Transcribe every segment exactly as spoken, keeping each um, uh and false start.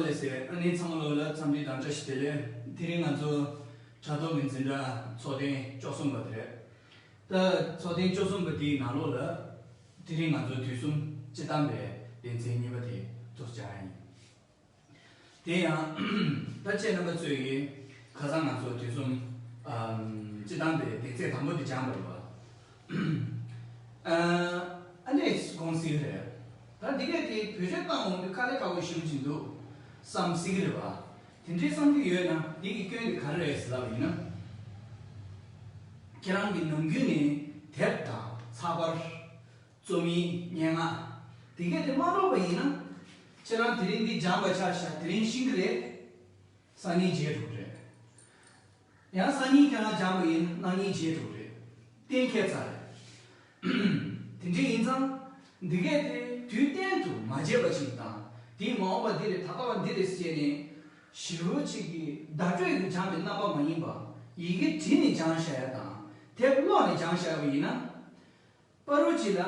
ལགས་སེ། ཨ་ནི་ཚང་མ་ལོ་ལ་འཚམས་འདྲི་དང་བཀྲ་ཤིས་བདེ་ལེགས། དེ་རིང་ང་ཚོ་དྲ་ཐོག་གི་འཛིན་གྲྭ་ཚོགས་ཐེངས་བཅུ་གསུམ་པ་དེ་རེད། ད་ཚོགས་ཐེངས་བཅུ་གསུམ་པ་དེའི་ནང་ལོགས་ལ་དེ་རིང་ང་ཚོ་དུས་གསུམ་སྤྱི་བཏང་པའི་སྡེ་ཚན་གཉིས་པ་དེ་ཚོགས་བཅར་ཡིན། དེ་ཡང་ད་ཁྱེད་རྣམ་པ་ཚོས་ཀྱིས་ཁ་སང་ང་ཚོ་དུས་གསུམ་ཨམ་སྤྱི་བཏང་པའི་སྡེ་ཚན་དང་པོ་དེ་སྦྱངས་པ་རེད་བ། ཨ་ཨ་ནེ་དགོངས་སྲིད་རེད། ད་འདི་གས་དེ་བེད་སྤྱོད་བཏང་འོང་དུས་དཀའ་ལས་ཁག་པོ་ཞེ་པོ་ཅིག་འདུག་བསམ་སྲིད་ཀྱི་རེད་བ། དེ་འདྲའི་བསམ་གྱི་ཡོད་ན་འདི་གི་སྐྱོན་དེ་ག་རེ་རེད་ཟེར་ལབ་པ་ཡིན་ན། ཁྱེད་རང་གི་ནམ་རྒྱུན་ནས་དེབ་དང་ཚགས་པར། རྩོམ་ཡིག་སྙན་ངག་དེ་གས་དེ་མ་ཀློག་པ་ཡིན་ན། ཁྱེད་རང་དེ་རིང་འདི་སྦྱངས་པ་ཆགས་ཤག་དེ་རིང་ཤེས་ཀྱི་རེད། སང་ཉིན་བརྗེད་འགྲོ་གི་རེད། ཡང་སང་ཉིན་ཁྱེད་རང་སྦྱངས་པ་ཡིན་ན་གནངས་ཉིན་བརྗེད་འགྲོ་གི་རེད། གཏན་འཁེལ་ཚར་རེད། དེ་འདྲ་ཡིན་ཙང་། འདི་གས་དེ་དུས་གཏན་དུ་མ་བརྗེད་པ་ཞིག་དང་། དེའི་མ་འོངས་པ་འདི་རེད། ད་ལྟ་བ་འདི་རེད་ཟེར་ནས། ཞེ་པོ་ཅིག་གིས་བརྡ་སྤྲོད་ཀྱིས་སྦྱངས་པའི་རྣམ་པ་མ་ཡིན་པ། ཡི་གེ་བྲིས་ནས་སྦྱངས་བཞག་ཡ་དང་། དེབ་ཀློག་ནས་སྦྱངས་བཞག་པ་ཡིན་ན། བར་དུ་ཅིག་ལ་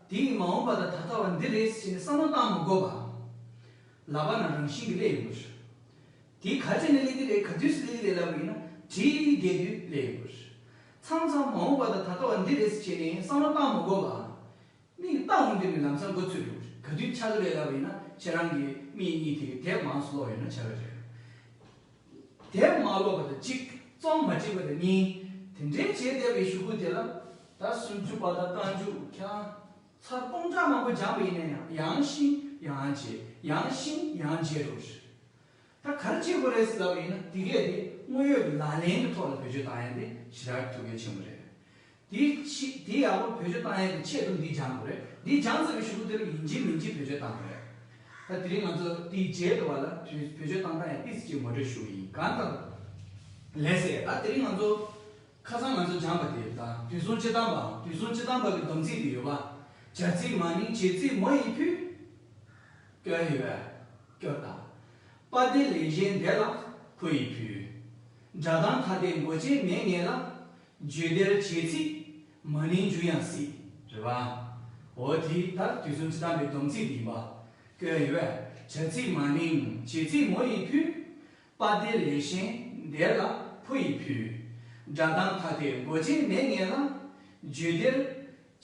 དེ་ཡི་མ་འོངས་པ་དང་ད་ལྟ་བ་འདི་རེད་ཟེར་ནས་བསམ་བློ་བཏང་མི་དགོས་པ། ལག་པ་ན་རང་བཞིན་གྱིས་སླེབས་ཡོང་གི་རེད། དེ་ག་ཅི་ནས་སླེབས་ཀྱི་རེད། ག་དུས་སུ་སླེབས་ཀྱི་རེད་ལབ་པ་ཡིན་ན། བྲིས་བསྡད་དུས་སླེབས་ཡོང་གི་རེད། མཚམས་མཚམས་མ་འོངས་པ་དང་ད་ལྟ་བ་འདི་རེད་ཟེར་ནས་བསམ་བློ་བཏང་མི་དགོས་པ། མིག་ལྟ་འོང་དུས་ནས་ལམ་སང་མགོ་ཚོས་འགྲོ་གི་རེད། ག་དུས་ཆགས་ཀྱི་རེད་ལབ་པ་ཡིན་ན། ཁྱེད་རང་གི་མིག་གཉིས་དེ་གི་དེབ་མང་སུ་ཀློག་ཡོད་ན་ཆགས་ཀྱི་རེད། དེབ་མ་ཀློག་པ་དང་གཅིག་རྩོམ་མ་བྲིས་པ་དང་གཉིས། དེ་འདྲའི་བྱས་བསྡད་པའི་གཞུག་གུ་དེ་ལ། ད་སུམ་ཅུ་པ་དང་རྐང་མཇུག་ཁྱེད་རང་ཚར་སྟོང་ཕྲག་མང་པོ་སྦྱངས་པ་ཡིན་ན་ཡང་། ཡང་ཤེས་ཡང་བརྗེད། ཡང་ཤེས་ཡང་བརྗེད་འགྲོ་གི་རེད། ད་ག་རེ་བྱེད་དགོས་རེད་ཟེར་ལབ་པ་ཡིན་ན། དེ་གས་དེ་དངོས་ཡོད་ཀྱི་ལག་ལེན་གྱི་ཐོག་ལ་བེད་སྤྱོད་བཏང་ཡ་དེ་ཞེ་དྲག་ཐུགས་གལ་ཆེན་པོ་རེད། དེའི་ཆེད། དེ་ཡག་པོ་བེད་སྤྱོད་བཏང་ཡས་ཀྱི་ཆེད་དུ་འདི་སྦྱངས་དགོས་རེད། འདི་སྦྱངས་ཚར་བའི་གཞུག་གུ་དེ་ལ་ཡིན་གཅིག་མིན་གཅིག་བེད་སྤྱོད་བཏང་དགོས་རེད། ད་དེ་རིང་ང་ཚོ་དེའི་རྗེས་དུ་བ་ལ་དུས་བེད་སྤྱོད་བཏང་སྟངས་ཡང་ཏོག་ཙམ་ཅིག་ངོ་སྤྲོད་ཞུ་གི་ཡིན། གང་ལྟར། ལགས་སེ། ད་དེ་རིང་ང་ཚོ་ཁ་སང་ང་ཚོ་སྦྱངས་པ་དེ་དང་། དུས་གསུམ་སྤྱི་བཏང་པའམ་དུས་གསུམ་སྤྱི་བཏང་པ་གི་སྡོམ་ཚིག་དེ་ཡོད་པ། བྱ་ཚིག་མ་ནིང་བྱེད་ཚིག་མོ་ཡིས་ཕུལ། སྐྱོར་ཡོད་པས་སྐྱོར་དང་། པ་དེ་ལས་གཞན་འདས་ལ་ཕོ་ཡིས་ཕུལ། སྒྲ་གདངས་ཐ་དད་མགོ་ཅན་མེད་ངེས་ལ། བརྗོད་འདིར་བྱེད་ཚིག་མ་ནིང་འཇུག་ཡང་སྲིད། རེད་བ། འོ་དེ་ད་དུས་གསུམ་སྤྱི་བཏང་པའི་སྡོམ་ཚིག་འདི་ཡིན་པ། སྐྱོར་ཡོད་པས། བྱ་ཚིག་མ་ནིང་བྱེད་ཚིག་མོ་ཡིས་ཕུལ། པ་དེ་ལས་གཞན་འདས་ལ་ཕོ་ཡིས་ཕུལ། སྒྲ་གདངས་ཐ་དད་མགོ་ཅན་མེད་ངེས་ལ། བརྗོད་འདིར་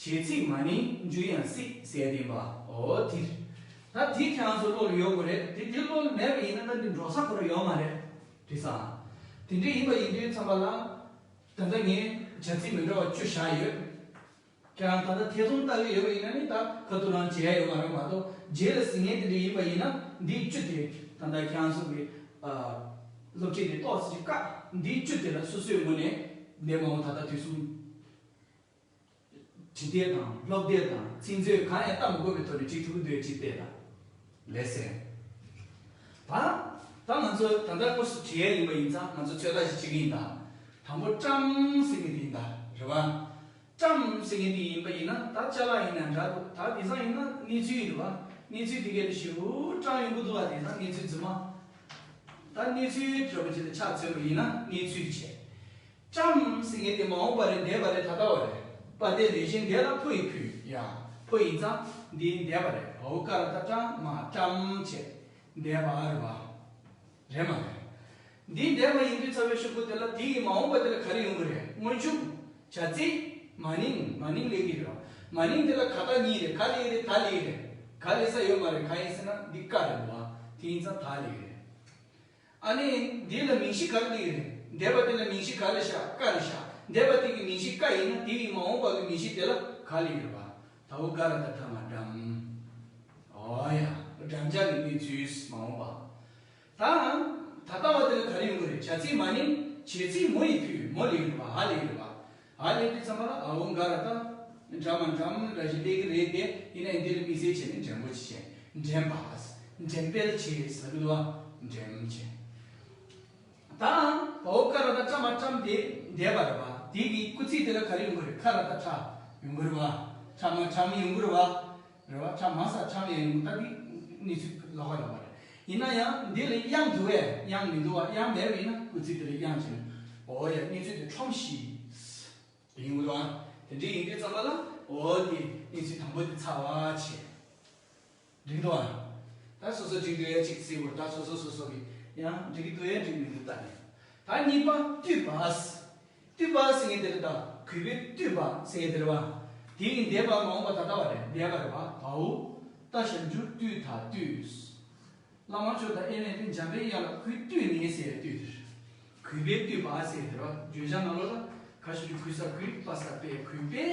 བྱེད་ཚིག་མ་ནིང་འཇུག་ཡང་སྲིད་ཟེར་དེ་ཡིན་པ། འོ་དེ། ད་དེ་ཁྱེད་རང་ཚོ་བློ་ལ་ཡོད་དགོས་རེད། དེ་དེ་བློ་ལ་མེད་པ་ཡིན་ན། ད་འདི་འགྲོ་ས་ཁོ་རང་ཡོད་མ་རེད། དེ་སང་། དེ་འདྲ་ཡིན་པ་ཡིན་དུས་ཙམ་པ་ལ། ད་ལྟ་ངས་བྱ་ཚིག་མི་འདྲ་བ་བཅུ་བཞག་ཡོད། ཁྱེད་རང་ད་ལྟ་ཐེ་ཚོམ་ལྟ་གི་ཡོད་པ་ཡིན་ན་ནི། ད་ཁ་ཐུག་རང་བྱེད་ཡ་ཡོད་མ་རེད་མ་གཏོགས། རྗེས་ལ་ཟིན་མཁན་དེ་འདྲ་ཡིན་པ་ཡིན་ན། འདི་བཅུ་དེ་ད་ལྟ་ཁྱེད་རང་ཚོ་གི་ཨ་སློབ་ཁྲིད་དེ་ཏོག་ཙམ་བཀག་འདི་བཅུ་དེ་ལ་སོ་སོའི་ངོས་ནས་འདས་མ་འོངས་ད་ལྟ་དུས་གསུམ་འབྲི་དེབ་དང་ཀློག་དེབ་དང་ཚིག་མཛོད་གང་ཡང་ལྟ་མི་དགོས་པའི་ཐོག་ནས་བྲིས་ཐུབ་ཀྱི་འདུག་བྲིས་བལྟས་དང་། ལགས་སེ། ད་ད་ང་ཚོ་ད་ལྟ་དངོས་སུ་བྲིས་ཡས་ཡིན་པ་ཡིན་ཙང་། ང་ཚོ་ཚོད་ལྟ་ཞིག་བྱེད་ཀྱི་ཡིན་ད། དང་པོ་བཀྲམ་ཟེར་གྱི་དེ་ཡིན་ད། རེད་བ། བཀྲམ་ཟེར་མཁན་དེ་ཡིན་པ་ཡིན་ན། ད་ཅ་ལག་ཡིན་ན་འདྲ་འདུག་ད་དེང་སང་ཡིན་ན་གནས་ཚུལ་ཡིན་འདུག་བ། གནས་ཚུལ་དེ་གས་དེ་ཞེ་པོ་བཀྲམ་ཡོང་གི་འདུག་བ། དེང་སང་གནས་ཚུལ་རྫུན་མ། ད་གནས་ཚུལ་འདྲ་པོ་ཅིག་ལ་ཆ་མཚོན་པ་ཡིན་ན། གནས་ཚུལ་བྱས། བཀྲམ་ཟེར་མཁན་དེ་མ་འོངས་པ་རེད། འདས་པ་རེད། ད་ལྟ་བ་རེད། པ་དེ་ལས་གཞན་འདས་ལ་ཕོ་ཡིས་ཕུལ། ཡ། ཕོ་ཡིན་ཙང་འདི་འདས་པ་རེད། འོ་ཀ་ར་བཏགས་བཀྲ་མ་བཀྲམ་བྱས། འདས་པ་རེད་བ། རེད་མ་རེད། འདི་འདས་པ་ཡིན་དུས་ཙམ་པའི་གཞུག་གུ་དེ་ལ་དེ་ཡི་མ་འོངས་པ་དེ་ལ་ག་རེ་ཡོང་གི་རེད། སྔོན་འཇུག་བྱ་ཚིག་མ་ནིང་། མ་ནིང་སླེབས་ཀྱི་རེད་བ། མ་ནིང་དེ་ལ་ག་ད་གཉིས་རེད། ག་སླེབས་ཀྱི་རེད། ད་སླེབས་ཀྱི་རེད། ག་སླེབས་ས་ཡོད་མ་རེད། གང་ཡིན་ཟེར་ན་འདི་ཀ་རེད་འདུག་བ། དེ་ཡིན་ཙང་ད་སླེབས་ཀྱི་རེད། ཨ་ནི་འདི་ལ་མིང་གཞི་ག་རེ་སླེབས་ཀྱི་རེད། འདས་པ་དེ་ལ་མིང་གཞི་ག་རེ་བཞག་ཀ་རེ་བཞག་འདས་པ་དེ་གི་མིང་གཞི་ཀ་ཡིན་ན། དེ་ཡི་མ་འོངས་པ་གི་མིང་གཞི་དེ་ལ་ག་སླེབས་ཀྱི་རེད་བ། ད་འོ་ཀ་ར་བཏགས་བཀྲ་མ་བཀྲམ། འོ་ཡ། བཀྲམ་བྱ་གི་གནས་ཚུལ་མ་འོངས་པ། ད་ད་ལྟ་བ་དེ་ལ་ག་རེ་ཡོང་གི་རེད། བྱ་ཚིག་མ་ནིང་བྱེད་ཚིག་མོ་ཡིས་ཕུལ། མོ་སླེབས་ཀྱི་རེད་བ། འ་སླེབས་ཀྱི་རེད་བ། འ་སླེབས་དུས་ཙམ་པ་ལ་འ་འོ་འགའ་ར་ད་འདྲ་མ་འདྲ་མ་འདྲ་ཞིག་སླེབས་ཀྱི་རེད་དེ། ཡིན་ན་ཡང་འདི་ལ་དམིགས་བསལ་བྱས་ནས་འགྲེམས་པོ་ཅིག་བྱས། འགྲེམས་པ། འགྲེམས་སྤེལ་བྱས་ཟེར་གྱི་འདུག་བ། འགྲེམས་བྱས། ད་འ་འོ་ཀ་ར་བཏགས་བཀྲ་མ་བཀྲམ་དེ་འདས་པ་རེད་བ། དེ་གི་སྐུལ་ཚིག་དེ་ལ་ག་རེ་ཡོང་གི་རེད། ཁ་ར་བཏགས་ཁྲ་ཡོང་གི་རེད་བ། ཁྲ་མ་ཁྲམ་ཡོང་གི་རེད་བ། རེད་བ། ཁྲ་མ་ས་ཁྲམ་ཡང་ཡོང་གི། ད་དེ་གནས་ཚུལ་ལོགས་ཀ་ལོགས་ཀ་རེད། ཡིན་ན་ཡང་འདི་ལ་དབྱངས་འདུག་བས། དབྱངས་མི་འདུག་བ། དབྱངས་མེད་པ་ཡིན་ན་སྐུལ་ཚིག་དེ་ལ་དབྱངས་བྱས་ནས། འོ་ཡ། གནས་ཚུལ་དེ་ཁྲོམ་གཞི་ཡིན་དགོས་དང་། དེ་འདྲ་ཡིན་དུས་ཙམ་པ་ལ། འོ་དེ་གནས་ཚུལ་དང་པོ་དེ་ཚར་བ་བྱས། འགྲིག་འདུག་ཨ། ད་སོ་སོ་འགྲིག་འདུག་ཡ་གཅིག་གཟིགས་བར། ད་སོ་སོ་སོ་སོ་གི་ཡང་འགྲིག་གི་འདུག་ཡ་འགྲིག་མི་འདུག་ལྟ་ནས། ད་གཉིས་པ་བཏུས་པ། བཏུས་པ་ཟེར་མཁན་དེ་རེད། ད་གུས་པས་བཏུས་པ་ཟེར་མཁན་དེ་རེད་བ། དེ་ཡི་འདས་པ་མ་འོངས་པ་ད་ལྟ་བ་རེད། འདས་པ་རེད་བ། བའོ་ཏ་ཞབས་ཀྱུ་བཏུས་ད་བཏུས། བླ་མ་མཆོག་དང་དབྱེར་མེད་པའི་འཇམ་པའི་དབྱངས་ལ་གུས་བཏུད་ནས་ཟེར་བའི་བཏུད་དེ་རེད། གུས་པས་བཏུད་པ་ཟེར་དེ་རེད་བ། བརྗོད་བྱ་ནང་ལོགས་ལ་ག་ཞབས་ཀྱུ་གུས་ས་གུས་པ་ས་པས་གུས་པས་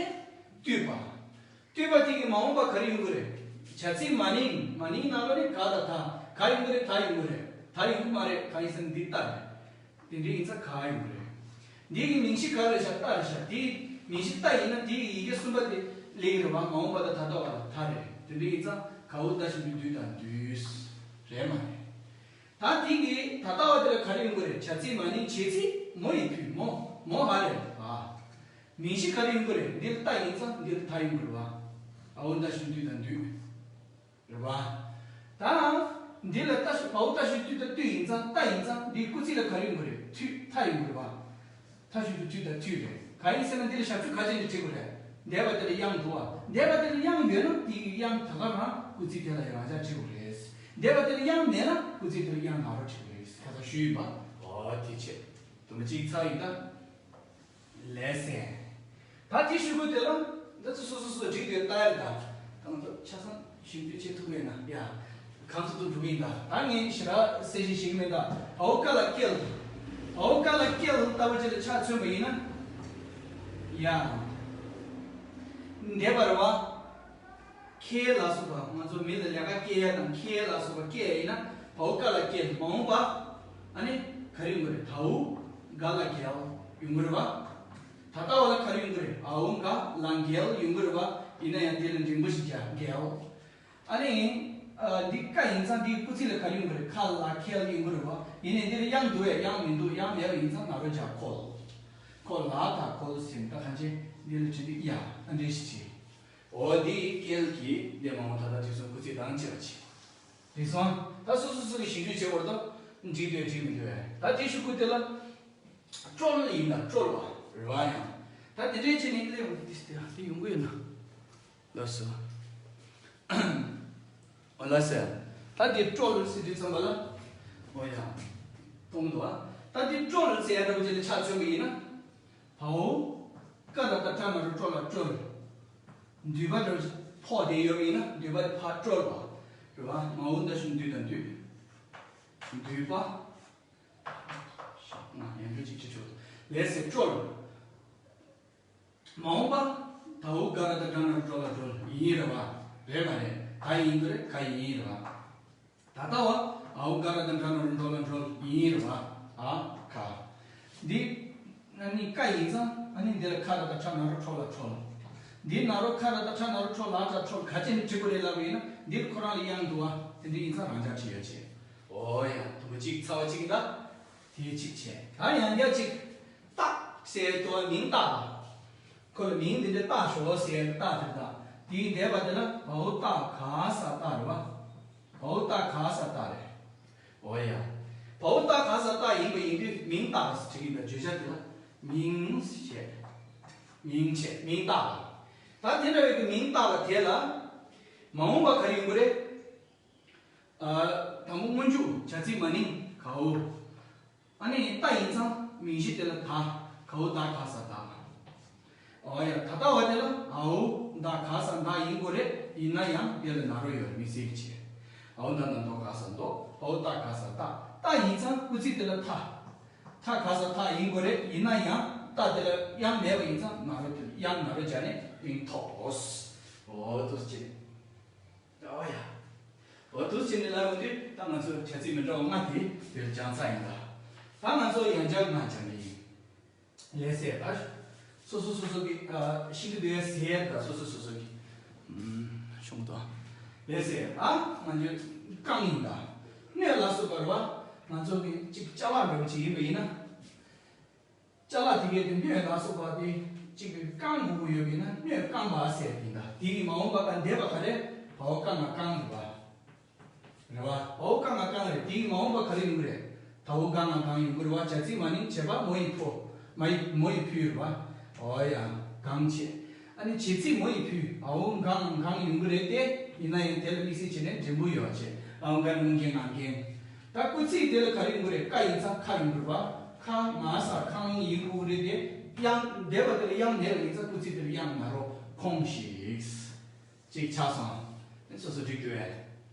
བཏུད་པ། བཏུད་པ་དེ་གི་མ་འོངས་པ་ག་རེ་ཡོང་གི་རེད། བྱ་ཚིག་མ་ནིང་། མ་ནིང་ནང་ལོགས་ནས་ག་དང་ད་ག་ཡོང་གི་རེད། ད་ཡོང་གི་རེད། ད་ཡོང་གི་མ་རེད། གང་ཡིན་ཟེར་ན་འདི་ཏ་རེད། དེ་འདྲ་ཡིན་ཙང་ག་ཡོང་གི་རེད། འདི་གི་མིང་གཞི་ག་རེད་ཤག་ཏ་རེད་ཤག་དེ་མིང་གཞི་ཏ་ཡིན་ན་དེ་གི་ཡི་གེ་གསུམ་པ་དེ་སླེབས་ཀྱི་རེད་བ། མ་འོངས་པ་དང་ད་ལྟ་བ་དང་ད་རེད། དེ་འདྲ་ཡིན་ཙང་གའོ་ཏ་ཞབས་ཀྱུ་བཏུད་ད་བཏུས། རེད་མ་རེད། ད་དེ་གི་ད་ལྟ་བ་དེ་ལ་ག་རེ་ཡོང་གི་རེད། བྱ་ཚིག་མ་ནིང་བྱེད་ཚིག་མོ་ཡི་ཕུད་མོ། མོ་ཧ་རེད་བ། མིང་གཞི་ག་རེ་ཡོང་གི་རེད། འདིར་ཏ་ཡིན་ཙང་འདིར་ད་ཡོང་གི་རེད་བ། འའོ་ཏ་ཞབས་ཀྱུ་བཏུད་ད་བཏུས། རེད་བ། ད་འདི་ལ་ཏ་ཞབས་འའོ་ཏ་ཞབས་ཀྱུ་བཏུད་ད་བཏུས་ཡིན་ཙང་ཏ་ཡིན་ཙང་འདིའི་སྐུལ་ཚིག་ལ་ག་རེ་ཡོང་གི་རེད། ཐུད་ཐ་ཡོང་གི་རེད་བ། ཐ་ཞབས་ཀྱུ་བཏུད་ད་ཐུད་རེད། གང་ཡིན་ཟེར་ན་འདི་ལ་ཞབས་ཀྱུ་ག་ཅན་ནས་བྲིས་དགོས་རེད། འདས་པ་དེ་ལ་དབྱངས་འདུག་བ། འདས་པ་དེ་ལ་དབྱངས་ཡོད་ན་དེའི་དབྱངས་ད་ག་རང་སྐུལ་ཚིག་དེ་ལ་ཡང་རང་འཇགས་བྲིས་དགོས་རེད། འདས་པ་དེ་ལ་དབྱངས་མེད་ན་སྐུལ་ཚིག་དེ་ལ་དབྱངས་ནང་རོ་བྲིས་དགོས་རེད། ཁ་སང་ཞུས་ཡིན་པ། འོ་དེ་བྱས། དུམ་བུ་གཅིག་ཚར་ཡིན་ད། ལགས་སེ། ད་དེ་ཤོག་གུ་དེ་ལ་འདི་ཚོ་སོ་སོ་སོ་སྒྲིག་དེ་ལྟ་ཡ་ད། ད་ང་ཚོ་ཆ་ཚང་ཞིབ་འཇུག་བྱེད་ཐུབ་ཡོད་ན་ཡ། གང་ཚོད་ཐུབ་ཐུབ་ཡིན་ད། ད་ངས་ཞེ་དྲག་གསལ་བཤད་ཞིག་མེད་ད། བའོ་ཀ་ལ་ཀེལ། བའོ་ཀ་ལ་ཀེལ་ལྟ་བུ་ཅིག་ལ་ཆ་མཚོན་པ་ཡིན་ན། ཡ། འདས་པ་རེད་བ། ཁེ་ལ་སོགས་པ་ང་ཚོ་མི་ལ་ལས་ཀ་སྐྱེལ་ཡ་དང་ཁེ་ལ་སོགས་པ་སྐྱེལ་ཡ་ཡིན་ན་བའོ་ཀ་ལ་ཀེལ། མ་འོངས་པ། ཨ་ནི་ག་རེ་ཡོང་གི་རེད། དའོ་ག་ལ་གེལ་ཡོང་གི་རེད་བ། ད་ལྟ་བ་ལ་ག་རེ་ཡོང་གི་རེད། འའོ་ག་ལ་གེལ་ཡོང་གི་རེད་བ། ཡིན་ན་ཡང་དེ་ལ་འགྲེང་བུ་ཞིག་རྒྱག་གེལ། ཨ་ནི། ཨ། འདི་ཀ་ཡིན་ཙང་འདིའི་སྐུལ་ཚིག་ལ་ག་རེ་ཡོང་གི་རེད། ཁ་ལ་ཁེལ་ཡོང་གི་རེད་བ། ཡིན་ནའི་འདི་ལ་དབྱངས་འདུག་བས། དབྱངས་མི་འདུག་དབྱངས་མེད་པ་ཡིན་ཙང་ང་རོ་རྒྱག་ཁོལ། ཁོ་ལ་དང་ཁོལ་ཟེར་ད་གང་ཅི་འདི་ལ་བྲིས་འདི་ཡ་ཨ་འདྲེ་ཞིག་བྲིས། འོ་འདི་ཀེལ་གྱིས་འདི་མ་འོངས་ད་ལྟ་དུས་གསུམ་སྐུལ་ཚིག་དང་བཅས་པ་བྱས། རེད་སོང་། ད་སོ་སོ་སོ་གི་ཞིབ་འཇུག་བྱེད་བར་དུ་འགྲིག་འདོད་འགྲིག་མི་འདོད་བས། ད་དེ་ཤོག་གུ་དེ་ལ་ཀྲོལ་ཡིན་ད་ཀྲོལ་བ་རེད་བ། ཡང་ད་དེ་འདྲའི་ཆེད་ནས་ལས་འོང་དེ་དེ་ཡོང་གི་ཡོད་ན། ལགས་སོ། ཨོ་ལགས་སེ། ད་འདི་ཀྲོལ་ཟེར་དུས་ཙམ་པ་ལ། ཨོ་ཡ། གཏོང་འདུག་ཨ། ད་འདི་ཀྲོལ་ཟེར་ཡ་འདྲ་པོ་ཅིག་ལ་ཆ་མཚོན་པ་ཡིན་ན། བའོ། ཀ་ད་ད་ཀྲ་ན་རོ་ཀྲོ་ལ་ཀྲོལ། མདུད་པ་འདྲ་པོ་ཅིག་ཕོག་བསྡད་ཡོད་པ་ཡིན་ན་མདུད་པ་དེ་ཕར་ཀྲོལ་བ། རེད་བ། མ་འོངས་ད་ཞུ་མདུད་དང་མདུད། མདུད་པ། ཡང་འདྲ་ཅིག་བྱེད་ཆོག་ལགས་སེ་ཀྲོལ། མ་འོངས་པ། དའོ་ག་ར་ད་ཀྲ་ན་རོ་ཀྲོ་ལ་ཀྲོལ་ཡིན་རེད་བ། རེད་མ་རེད། ག་ཡིན་གྱི་རེད། ག་ཡིན་རེད་བ། ད་ལྟ་བ། འའོ་ག་ར་ད་ཀྲ་ན་རོ་ཀྲོ་ལ་ཀྲོལ་ཡིན་རེད་བ། ཨ། ག། འདི། ཨ་ནི་ཀ་ཡིན་ཙང་ཨ་ནི་འདི་ལ་ཁ་ར་ད་ཁྲ་ན་རོ་ཁྲོ་ལ་ཁྲོལ། འདི་ན་རོ་ཁ་ར་ད་ཁྲ་ན་རོ་ཁྲོ་ལ་ཁྲ་ཁྲོལ་ག་ཅི་ནས་བྲིས་དགོས་རེད་ལབ་པ་ཡིན་ན་འདིར་ཁོ་རང་ལ་དབྱངས་འདུག་བ། དེ་འདྲ་ཡིན་ཙང་རང་འཇགས་བྲིས་ཡོད་ཅེས། ཨོ་ཡ། དུམ་བུ་གཅིག་ཚར་བ་གཅིག་ཡིན་ད། དེ་གཅིག་བྱས། ད་ཡང་བསྐྱར་གཅིག་སྟག་ཟེར་དུ་མིང་བཏགས་པ། ཁོ་ལ་མིང་འདི་འདྲ་བཏགས་ཤོག་ཟེར་སྟག་དེ་དང་དེའི་འདས་པ་དེ་ལ་བའོ་སྟག་ག་ས་སྟག་རེད་བ། བའོ་སྟག་ག་ས་སྟག་རེད། འོ་ཡ། བའོ་སྟག་ག་ས་སྟག་ཡིན་པ་ཡིན་དུས་མིང་བཏགས་པ་ཟེར་གྱི་ཡིན་པ་བརྗོད་བྱ་དེ་ལ་མིང་ཞེས། མིང་བྱས་མིང་བཏགས་པ། ད་དེ་འདྲ་བའི་གི་མིང་བཏགས་པ་དེ་ལ་མ་འོངས་པ་ག་རེ་ཡོང་གི་རེད། ཨ། དང་པོ་སྔོན་འཇུག་བྱ་ཚིག་མ་ནིང་གའོ། ཨ་ནི་ཏ་ཡིན་ཙང་མིང་གཞི་དེ་ལ་ད་གའོ་ད་ག་ས་ད། ཨོ་ཡ། ད་ལྟ་བ་དེ་ལ་འའོ་ད་ག་ས་ད་ཡིན་དགོས་རེད། ཡིན་ན་ཡང་དེ་ལ་ན་རོ་ཡོད་རེད། མི་སྲིད་ཀྱི་ཆེད། འའོ་ད་ན་མདོ་ག་ས་མདོ། འའོ་ད་ག་ས་ད། ཏ་ཡིན་ཙང་སྐུལ་ཚིག་དེ་ལ་ད། ད་ག་ས་ད་ཡིན་དགོས་རེད། ཡིན་ན་ཡང་ད་དེ་ལ་དབྱངས་མེད་པ་ཡིན་ཙང་ན་རོ་དེ་ལ་དབྱངས་ན་རོ་སྦྱར་ནས་དབྱངས་ཐོགས། འོ་དུ་ཅི། ཨོ་ཡ། འོ་དུ་ཕྱིན་ནས་ལབ་ཡོང་དུས་ད་ང་ཚོ་བྱ་ཚིག་མི་འདྲ་བ་ལྔ་དེ་དེར་སྦྱངས་ཚར་ཡིན་ད། ད་ང་ཚོ་ཡང་བསྐྱར་ང་སྦྱང་གི་ཡིན། ལགས་སེ་ད། སོ་སོ་སོ་སོ་གི་ཨ་ཤིང་གི་དུས་ཟེར་ད་སོ་སོ་སོ་སོ་གི་ཨུམ་ཤོང་དོ། ལགས་སེ་ཨ་ང་ཚོས་རྐང་ཡིན་ད། སྣོད་ལ་སོགས་པ་རེད་བ། ང་ཚོ་གི་གཅིག་ཅ་ལག་འདྲ་བོ་ཅིག་ཡིན་པ་ཡིན་ན། ཅ་ལག་དེ་གའི་དེ་སྣོད་ལ་སོགས་པ་དེ་གཅིག་གིས་བཀང་དགོས་ཀྱི་ཡོད་པས་ན་སྣོད་བཀང་བ་ཟེར་ཡིན་ད། དེ་གི་མ་འོངས་པ་ག་འདས་པ་ག་རེ། བའོ་ཀ་ང་བཀང་རེད་བ། རེད་བ། བའོ་ཀ་ང་བཀང་རེད། དེ་གི་མ་འོངས་པ་ག་རེ་ཡོང་གི་རེད། དའོ་ག་ང་གང་ཡོང་གི་རེད་བ། བྱ་ཚིག་མ་ནིང་བྱེད་པ་མོ་ཡི་ཕོ། མ་ཡི་མོ་ཡི་ཕུ་རེད་བ། འོ་ཡ། གང་བྱེད། ཨ་ནི་བྱེད་ཚིག་མོ་ཡི་ཕུ། འའོ་ག་ང་གང་ཡོང་གི་རེད་དེ། ཡིན་ན་ཡང་དེ་ལ་དམིགས་བསལ་བྱས་ནས་འགྲེང་བུ་ཡོད་བྱས། ཨང་ཀར་ནུང་ཀེ་ནང་ཀེ། ད་སྐུལ་ཚིག་དེ་ལ་ག་རེ་ཡོང་གི་རེད། ཀ་ཡིན་ཙང་ཁ་ཡོང་གི་རེད་པ། ཁ་ང་ས་ཁང་ཡིན་དགོས་ཀྱི་རེད་དེ། དབྱངས་འདས་པ་དེ་ལ་དབྱངས་མེད་པ་ཡིན་ཙང་སྐུལ་ཚིག་དེ་ལ་དབྱངས་མ་རོ་ཁོང་ཞིག་ཅིག་ཆགས་སོང་། སོ་སོ་འགྲིག་འདུག་གས།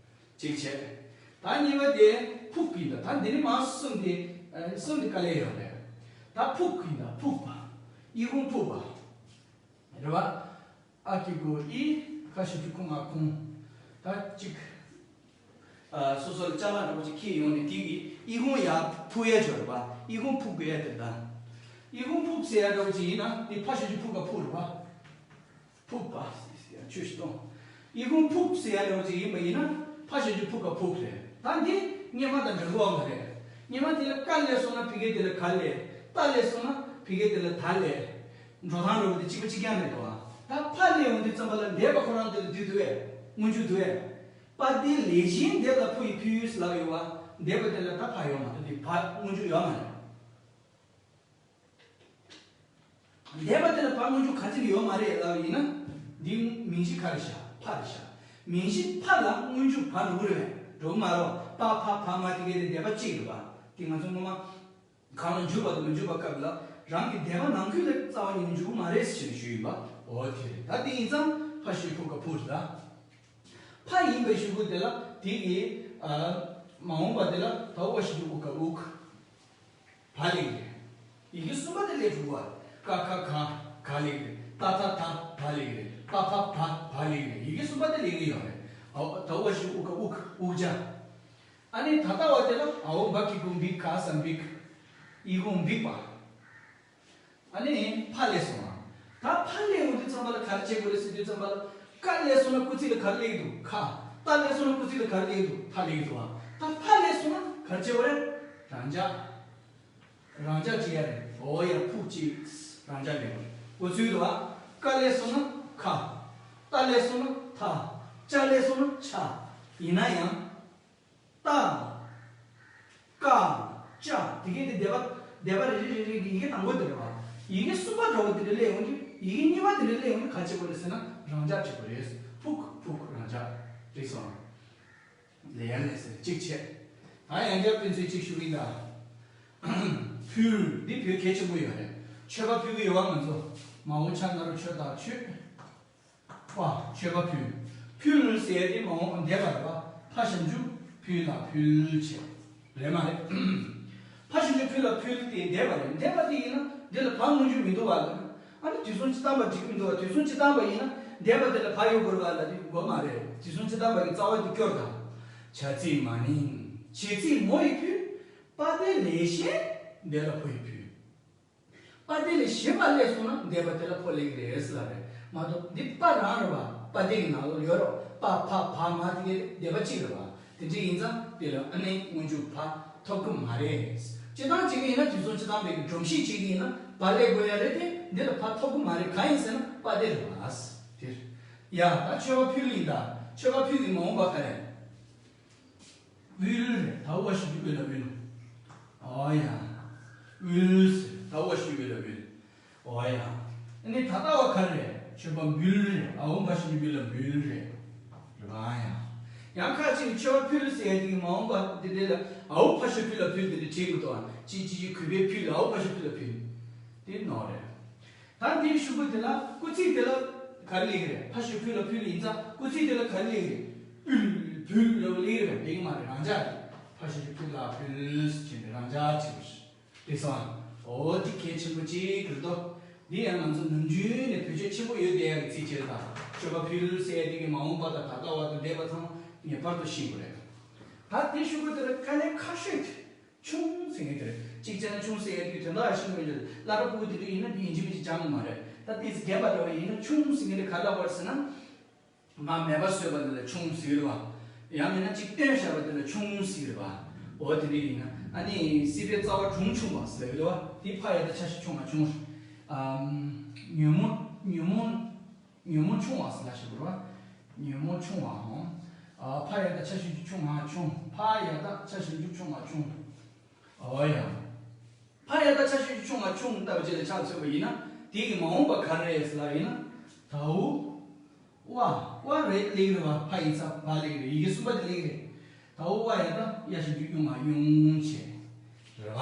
ཅིག་བྱས། ད་གཉིས་པ་དེ་ཕུག་གི་འདུག་ད་འདི་ནི་མ་གསུམ་དེ་ཨ་གསུམ་དེ་དཀའ་ལས་ཡོད་རེད། ད་ཕུག་གི་འདུག་ཕུག་པ། ཨི་ཁུང་ཕུག་པ། རེད་བ། ཨ་གི་གུ་ཨི། ཁ་ཞབས་ཀྱུ་ཁུ་ང་ཁུང་། ད་ཅིག་ཨ་སོ་སོ་ལ་ཅ་ལག་འདྲ་པོ་ཅིག་འཁྱེར་ཡོང་ནས་དེ་གི་ཨི་ཁུང་ཡར་ཕུག་ཡ་ཅིག་ཡོད་རེད་བ། ཨི་ཁུང་ཕུག་དགོས་ཡ་དེ་རེད་ད། ཨི་ཁུང་ཕུག་ཟེར་ཡ་འདྲ་པོ་ཅིག་ཡིན་ན་དེ་ཕ་ཞབས་ཀྱུ་ཕུ་ག་ཕུག་རེད་བ། ཕུག་པ། ཆོས་ཤིག་གཏོང་། ཨི་ཁུང་ཕུག་ཟེར་ཡ་འདྲ་པོ་ཅིག་ཡིན་པ་ཡིན་ན་ཕ་ཞབས་ཀྱུ་ཕུ་ག་ཕུག་རེད། ད་འདི་སྔོན་མ་དང་འདྲ་གི་ཡོད་མ་རེད། སྔོན་མ་དེ་ལ་ཀ་སླེབས་སོང་ན་ཕ་གི་དེ་ལ་ག་སླེབས། ཏ་སླེབས་སོང་ན་ཕ་གི་དེ་ལ་ད་སླེབས། འགྲོ་སྟངས་འདྲ་པོ་དེ་གཅིག་པ་གཅིག་རྐྱང་རེད་དོ། ད་ཕ་སླེབས་ཡོང་དུས་ཙམ་པ་ལ་འདས་པ་ཁོ་རང་དེ་ལ་དུས་དུས་སྔོན་འཇུག་དུས། པ་དེ་ལས་གཞན་འདས་ལ་ཕུ་ཡི་ཕུ་ཡུས་ལབ་ཡོད་བ། འདས་པ་དེ་ལ་ད་ཕ་ཡོད་མ་རེད། དེ་ཕ་སྔོན་འཇུག་ཡོད་མ་རེད། འདས་པ་དེ་ལ་ཕ་སྔོན་འཇུག་ག་ཚོད་ཡོད་མ་རེད་ལབ་ཡིན་ན། འདི་མིང་གཞི་ག་རེ་བཞག་ཕ་རེད་བཞག་མིང་གཞི་ཕ་ལ་སྔོན་འཇུག་བ་འགྲོ་གི་རེད་པས། འགྲོ་གི་མ་རེད། པ་ཕ་བ་མ་དེ་གའི་དེ་འདས་པ་གཅིག་རེད་པ། དེ་ང་ཚོ་སྔོན་མ་གང་ལ་འཇུག་པ་དང་མི་འཇུག་པ་སྐབས་ལ་རང་གི་འདས་པ་ནང་ཁུལ་ལ་རྩ་བ་ཉིད་ནས་འཇུག་གི་མ་རེད་ཟེར་ནས་ཞུས་ཡིན་པ། འོ་དེ་རེད། ད་དེ་ཡིན་ཙང་ཕ་ཞབས་ཀྱུ་ཕུ་ག་ཕུག་རེད་ད། ཕ་ཡིན་པའི་གཞུག་གུ་དེ་ལ་དེ་གི་ཨ་མ་འོངས་པ་དེ་ལ་ད་འོག་ཞབས་ཀྱུ་ཨུ་ག་ཨུག་བ་སླེབས་ཀྱི་རེད། ཡི་གེ་གསུམ་པ་དེ་སླེབས་འགྲོ་གི་རེད་བ། ཀ་ཁ་ག་ག་སླེབས་ཀྱི་རེད། ཏ་ཐ་ད་བ་སླེབས་ཀྱི་རེད། པ་ཕ་བ་བ་སླེབས་ཀྱི་རེད། ཡི་གེ་གསུམ་པ་དེ་སླེབས་ཀྱི་ཡོད་རེད། ཨ་ད་འོག་ཞབས་ཀྱུ་ཨུ་ག་ཨུག་ཨུག་ཅ། ཨ་ནི་ད་ལྟ་བ་དེ་ལ་ཨའོ་འབ་གི་གུ་འབིག་ག་ས་འབིག་ཡི་གུ་འབིག་པ། ཨ་ནི་ཕ་སླེབས་སོང་ང་། ད་ཕ་སླེབས་ཡོང་དུས་ཙམ་པ་ལ་ག་རེ་བྱེད་དགོས་རེད་ཟེར་དུས་ཙམ་པ་ལ། ཀ་སླེབས་སོང་ན་སྐུལ་ཚིག་ལ་ག་རེ་སླེབས་འདུག་ཁ། ཏ་སླེབས་སོང་ན་སྐུལ་ཚིག་ལ་ག་རེ་སླེབས་འདུག་ད་སླེབས་འདུག་བ། ད་ཕ་སླེབས་སོང་ན་ག་རེ་བྱེད་དགོས་རེད། རང་འཇགས། རང་འཇགས་བྱེད་ཡ་རེད། འོ་ཡ་ཕུག་ཅིག་རང་འཇགས་ལེན་དགོས་རེད། འགོ་ཚུལ་འདུག་བ། ཀ་སླེབས་སོང་ན་ཁ། ཏ་སླེབས་སོང་ན་ཐ། ཅ་སླེབས་སོང་ན་ཆ། ཡིན་ན་ཡང་། ཏ། ཀ། ཅ། དེ་གའི་དེ་འདས་པ། འདས་པ་རེ་རེ་རེ་རེ་གི་ཡི་གེ་དང་པོ་དེ་རེད་བ། ཡི་གེ་གསུམ་པ་འདྲ་བོ་དེ་འདྲ་སླེབས་ཡོང་དུས་ཡི་གེ་གཉིས་པ་དེ་འདྲ་སླེབས་ཡོང་དུས་ག་རེ་བྱེད་དགོས་རེད་ཟེར་ན་རང་འཇགས་བྱེད་དགོས་རེད། ཕུག་ཕུག་རང་འཇགས། འགྲིག་སོང་། ལས་ཡ་ལས་ཟེར་གཅིག་བྱས། ད་ཡང་བསྐྱར་དཔེ་མཚོན་གཅིག་ཞུ་གི་ཡིན་ད། ཕུལ། འདི་ཕུལ་གལ་ཆེན་པོ་ཡོད་རེད། མཆོད་པ་ཕུལ་གི་ཡོད་བ་ང་ཚོ། མ་འོངས་ཆ་ན་རོ་མཆོད་ད་མཆོད། པ། མཆོད་པ་ཕུལ། ཕུལ་ཟེར་ཡ་དེ་མ་འོངས་འདས་པ་རེད་པ། ཕ་ཞབས་ཀྱུ་ཕུལ་ལ་ཕུལ་བྱས། རེད་མ་རེད། ཕ་ཞབས་ཀྱུ་ཕུལ་ལ་ཕུལ་དེ་འདས་པ་རེད། འདས་པ་དེ་ཡིན་ན་འདི་ལ་ཕ་སྔོན་འཇུག་མི་འདུག་བ་ལ། ཨ་ནི་དུས་གསུམ་སྤྱི་བཏང་པ་འགྲིག་གི་མི་འདུག་བ། དུས་གསུམ་སྤྱི་བཏང་པ་ཡིན་ན་འདས་པ་དེ་ལ་ཕ་ཡོད་དགོས་རེད་བ་ལ་དེ་དགོས་མ་རེད། དུས་གསུམ་སྤྱི་བཏང་པ་གི་རྩ་བ་དེ་སྐྱོར་དང་། བྱ་ཚིག་མ་ནིང་། བྱེད་ཚིག་མོ་ཡི་ཕུལ། པ་དེ་ལས་གཞན་འདས་ལ་ཕོ་ཡི་ཕུལ། པ་དེ་ལས་གཞན་པ་སླེབས་སོང་ན་འདས་པ་དེ་ལ་ཕོ་སླེབས་ཀྱི་རེད་ཟེར་ལབ་རེད་མ་གཏོགས། འདི་པ་རང་རེད་བ། པ་དེ་གི་ནང་ལོགས་ཡོད་རེད་བ། པ་ཕ་བ་མ་དེ་གའི་འདས་པ་གཅིག་རེད་བ། དེ་འདྲ་ཡིན་ཙང་དེ་ལ་ཨ་ནི་སྔོན་འཇུག་བ་ཐོབ་ཀྱི་མ་རེད། སྤྱིར་བཏང་བྱེད་ཀྱི་ཡིན་ན་དུས་གསུམ་སྤྱི་བཏང་པའི་གི་སྒྲོམ་གཞི་བྱེད་ཀྱི་ཡིན་ན་པ་སླེབས་དགོས་ཡ་རེད་དེ། འདི་ལ་བ་ཐོབ་ཀྱི་མ་རེད། གང་ཡིན་ཟེར་ན་པ་དེ་རེད་བ། དེ་རེད། ཡ་ད་མཆོད་པ་ཕུལ་ཡིན་ད། མཆོད་པ་ཕུལ་གྱི་མ་འོངས་པ་ག་རེ། དབུལ་རེད། ད་འོག་ཞབས་ཀྱུ་དབུ་ལ་དབུལ། ཨོ་ཡ། དབུལ་ཟེར། ད་འོག་ཞབས་ཀྱུ་དབུ་ལ་དབུལ། ཨོ་ཡ། ཨ་ནི་ད་ལྟ་བ་ག་རེ་རེད། མཆོད་པ་འབུལ་རེད། ཨའོ་འབ་ཞབས་ཀྱུ་འབུལ་ལ་འབུལ་རེད། རེད་པ། ཨ་ཡ། ཡང་ཁ་ཅིག་མཆོད་པ་ཕུལ་ཟེར་ཡ་དེ་གི་མ་འོངས་པ་དེ་འདྲ་ལ་ཨའོ་ཕ་ཞབས་ཀྱུ་ཕུ་ལ་ཕུལ་དེ་འདྲ་བྲིས་དགོས་འདུག་ཨ་ཅི་ཅི་ཅི་གུས་པས་ཕུལ། ཨའོ་ཕ་ཞབས་ཀྱུ་ཕུ་ལ་ཕུལ། དེ་ནོར་རེད། ད་འདིའི་གཞུག་གུ་དེ་ལ་སྐུལ་ཚིག་དེ་ལ་ག་རེ་སླེབས་ཀྱི་རེད། ཕ་ཞབས་ཀྱུ་ཕུ་ལ་ཕུལ་ཡིན་ཙང་སྐུལ་ཚིག་དེ་ལ་ག་རེ་སླེབས་ཀྱི་རེད། ཕུལ། ཕུལ་ལབ་སླེབས་ཀྱི་རེད། འགྲིག་མ་རེད། རང་འཇགས་རེད། ཕ་ཞབས་ཀྱུ་ཕུ་ལ་ཕུལ་ཟེར་ནས་རང་འཇགས་བྱེད་དགོས་རེད། དེ་སོང་། འོ་དེ་གལ་ཆེན་པོ་གཅིག་རེད་དོ། འདི་ཡང་ང་ཚོ་ནམ་རྒྱུན་ནས་བེད་སྤྱོད་ཆེན་པོ་ཡོད་བསྡད་ཡག་གི་ཚིག་ཅིག་རེད་ད། མཆོད་པ་ཕུལ་ཟེར་ཡ་དེ་གི་མ་འོངས་པ་དང་ད་ལྟ་བ་དང་འདས་པ་ཚང་མ་ངེས་པར་དུ་ཤེས་དགོས་རེད། ད་དེའི་གཞུག་གུ་དེ་ལ་དཀའ་ལས་ཁག་ཤོས་དེ། ཆུང་ཟེར་མཁན་དེ་རེད། གཅིག་བྱས་ན་ཆུང་ཟེར་ཡ་དེ་དོན་དག་ཤེས་དགོས་ཀྱི་རེད། སླ་བྲོ་ཕྲུ་གུ་དེ་འདྲ་ཡིན་ན་དེ་ཡིན་གཅིག་མིན་གཅིག་སྦྱང་དགོས་མ་རེད། ད་ཏོག་ཙམ་རྒན་པ་འདྲ་བ་ཡིན་ན་ཆུང་ཟེར་མཁན་དེ་ག་རེ་ལབ་དགོས་རེད་ཟེར་ན། མར་མེད་པ་བཟོས་པ་དེ་ལ་ཆུང་ཟེར་གྱི་རེད་བ། ཡང་མིན་ན་གཅིག་བཏོན་བཞག་པ་དེ་ལ་ཆུང་ཟེར་གྱི་རེད་བ། འོ་དེ་འདྲ་ཡིན་ན་ཨ་ནི་སྲིད་པའི་རྩ་བ་གྲོང་ཆུང་བ་ཟེར་གྱི་རེད་བ། དེ་ཕ་ཡ་བཏགས་ཆ་ཞབས་ཀྱུ་ཆུང་ང་ཆུང་། ཨམ། ཉོན་མོངས་ཉོན་མོངས་ཉོན་མོངས་ཆུང་བ་ཟེར་ལབ་ཞིག་རེད་བ། ཉོན་མོངས་ཆུང་བའམ། ཨ། ཕ་ཡ་བཏགས་ཆ་ཞབས་ཀྱུ་ཆུ་ང་ཆུང་། ཕ་ཡ་བཏགས་ཆ་ཞབས་ཀྱུ་ཆུང་ང་ཆུང་། ཨོ་ཡ། ཕ་ཡ་བཏགས་ཆ་ཞབས་ཀྱུ་ཆུ་ང་ཆུང་ལྟ་བུ་ཅིག་ལ་ཆ་མཚོན་པ་ཡིན་ན་དེ་གི་མ་འོངས་པ་ག་རེ་རེད་ཟེར་ལབ་ཡིན་ན། དའུ། ཝ། ཝ་རེད་སླེབས་ཀྱི་རེད་བ། ཕ་ཡིག་ཚ་བ་སླེབས་ཀྱི་རེད། ཡི་གེ་གསུམ་པ་དེ་སླེབས་ཀྱི་རེད། དའོ་བ་ཡ་ད་ཡ་ཞབས་ཀྱུ་ཡུང་བ་ཡུང་བྱས། རེད་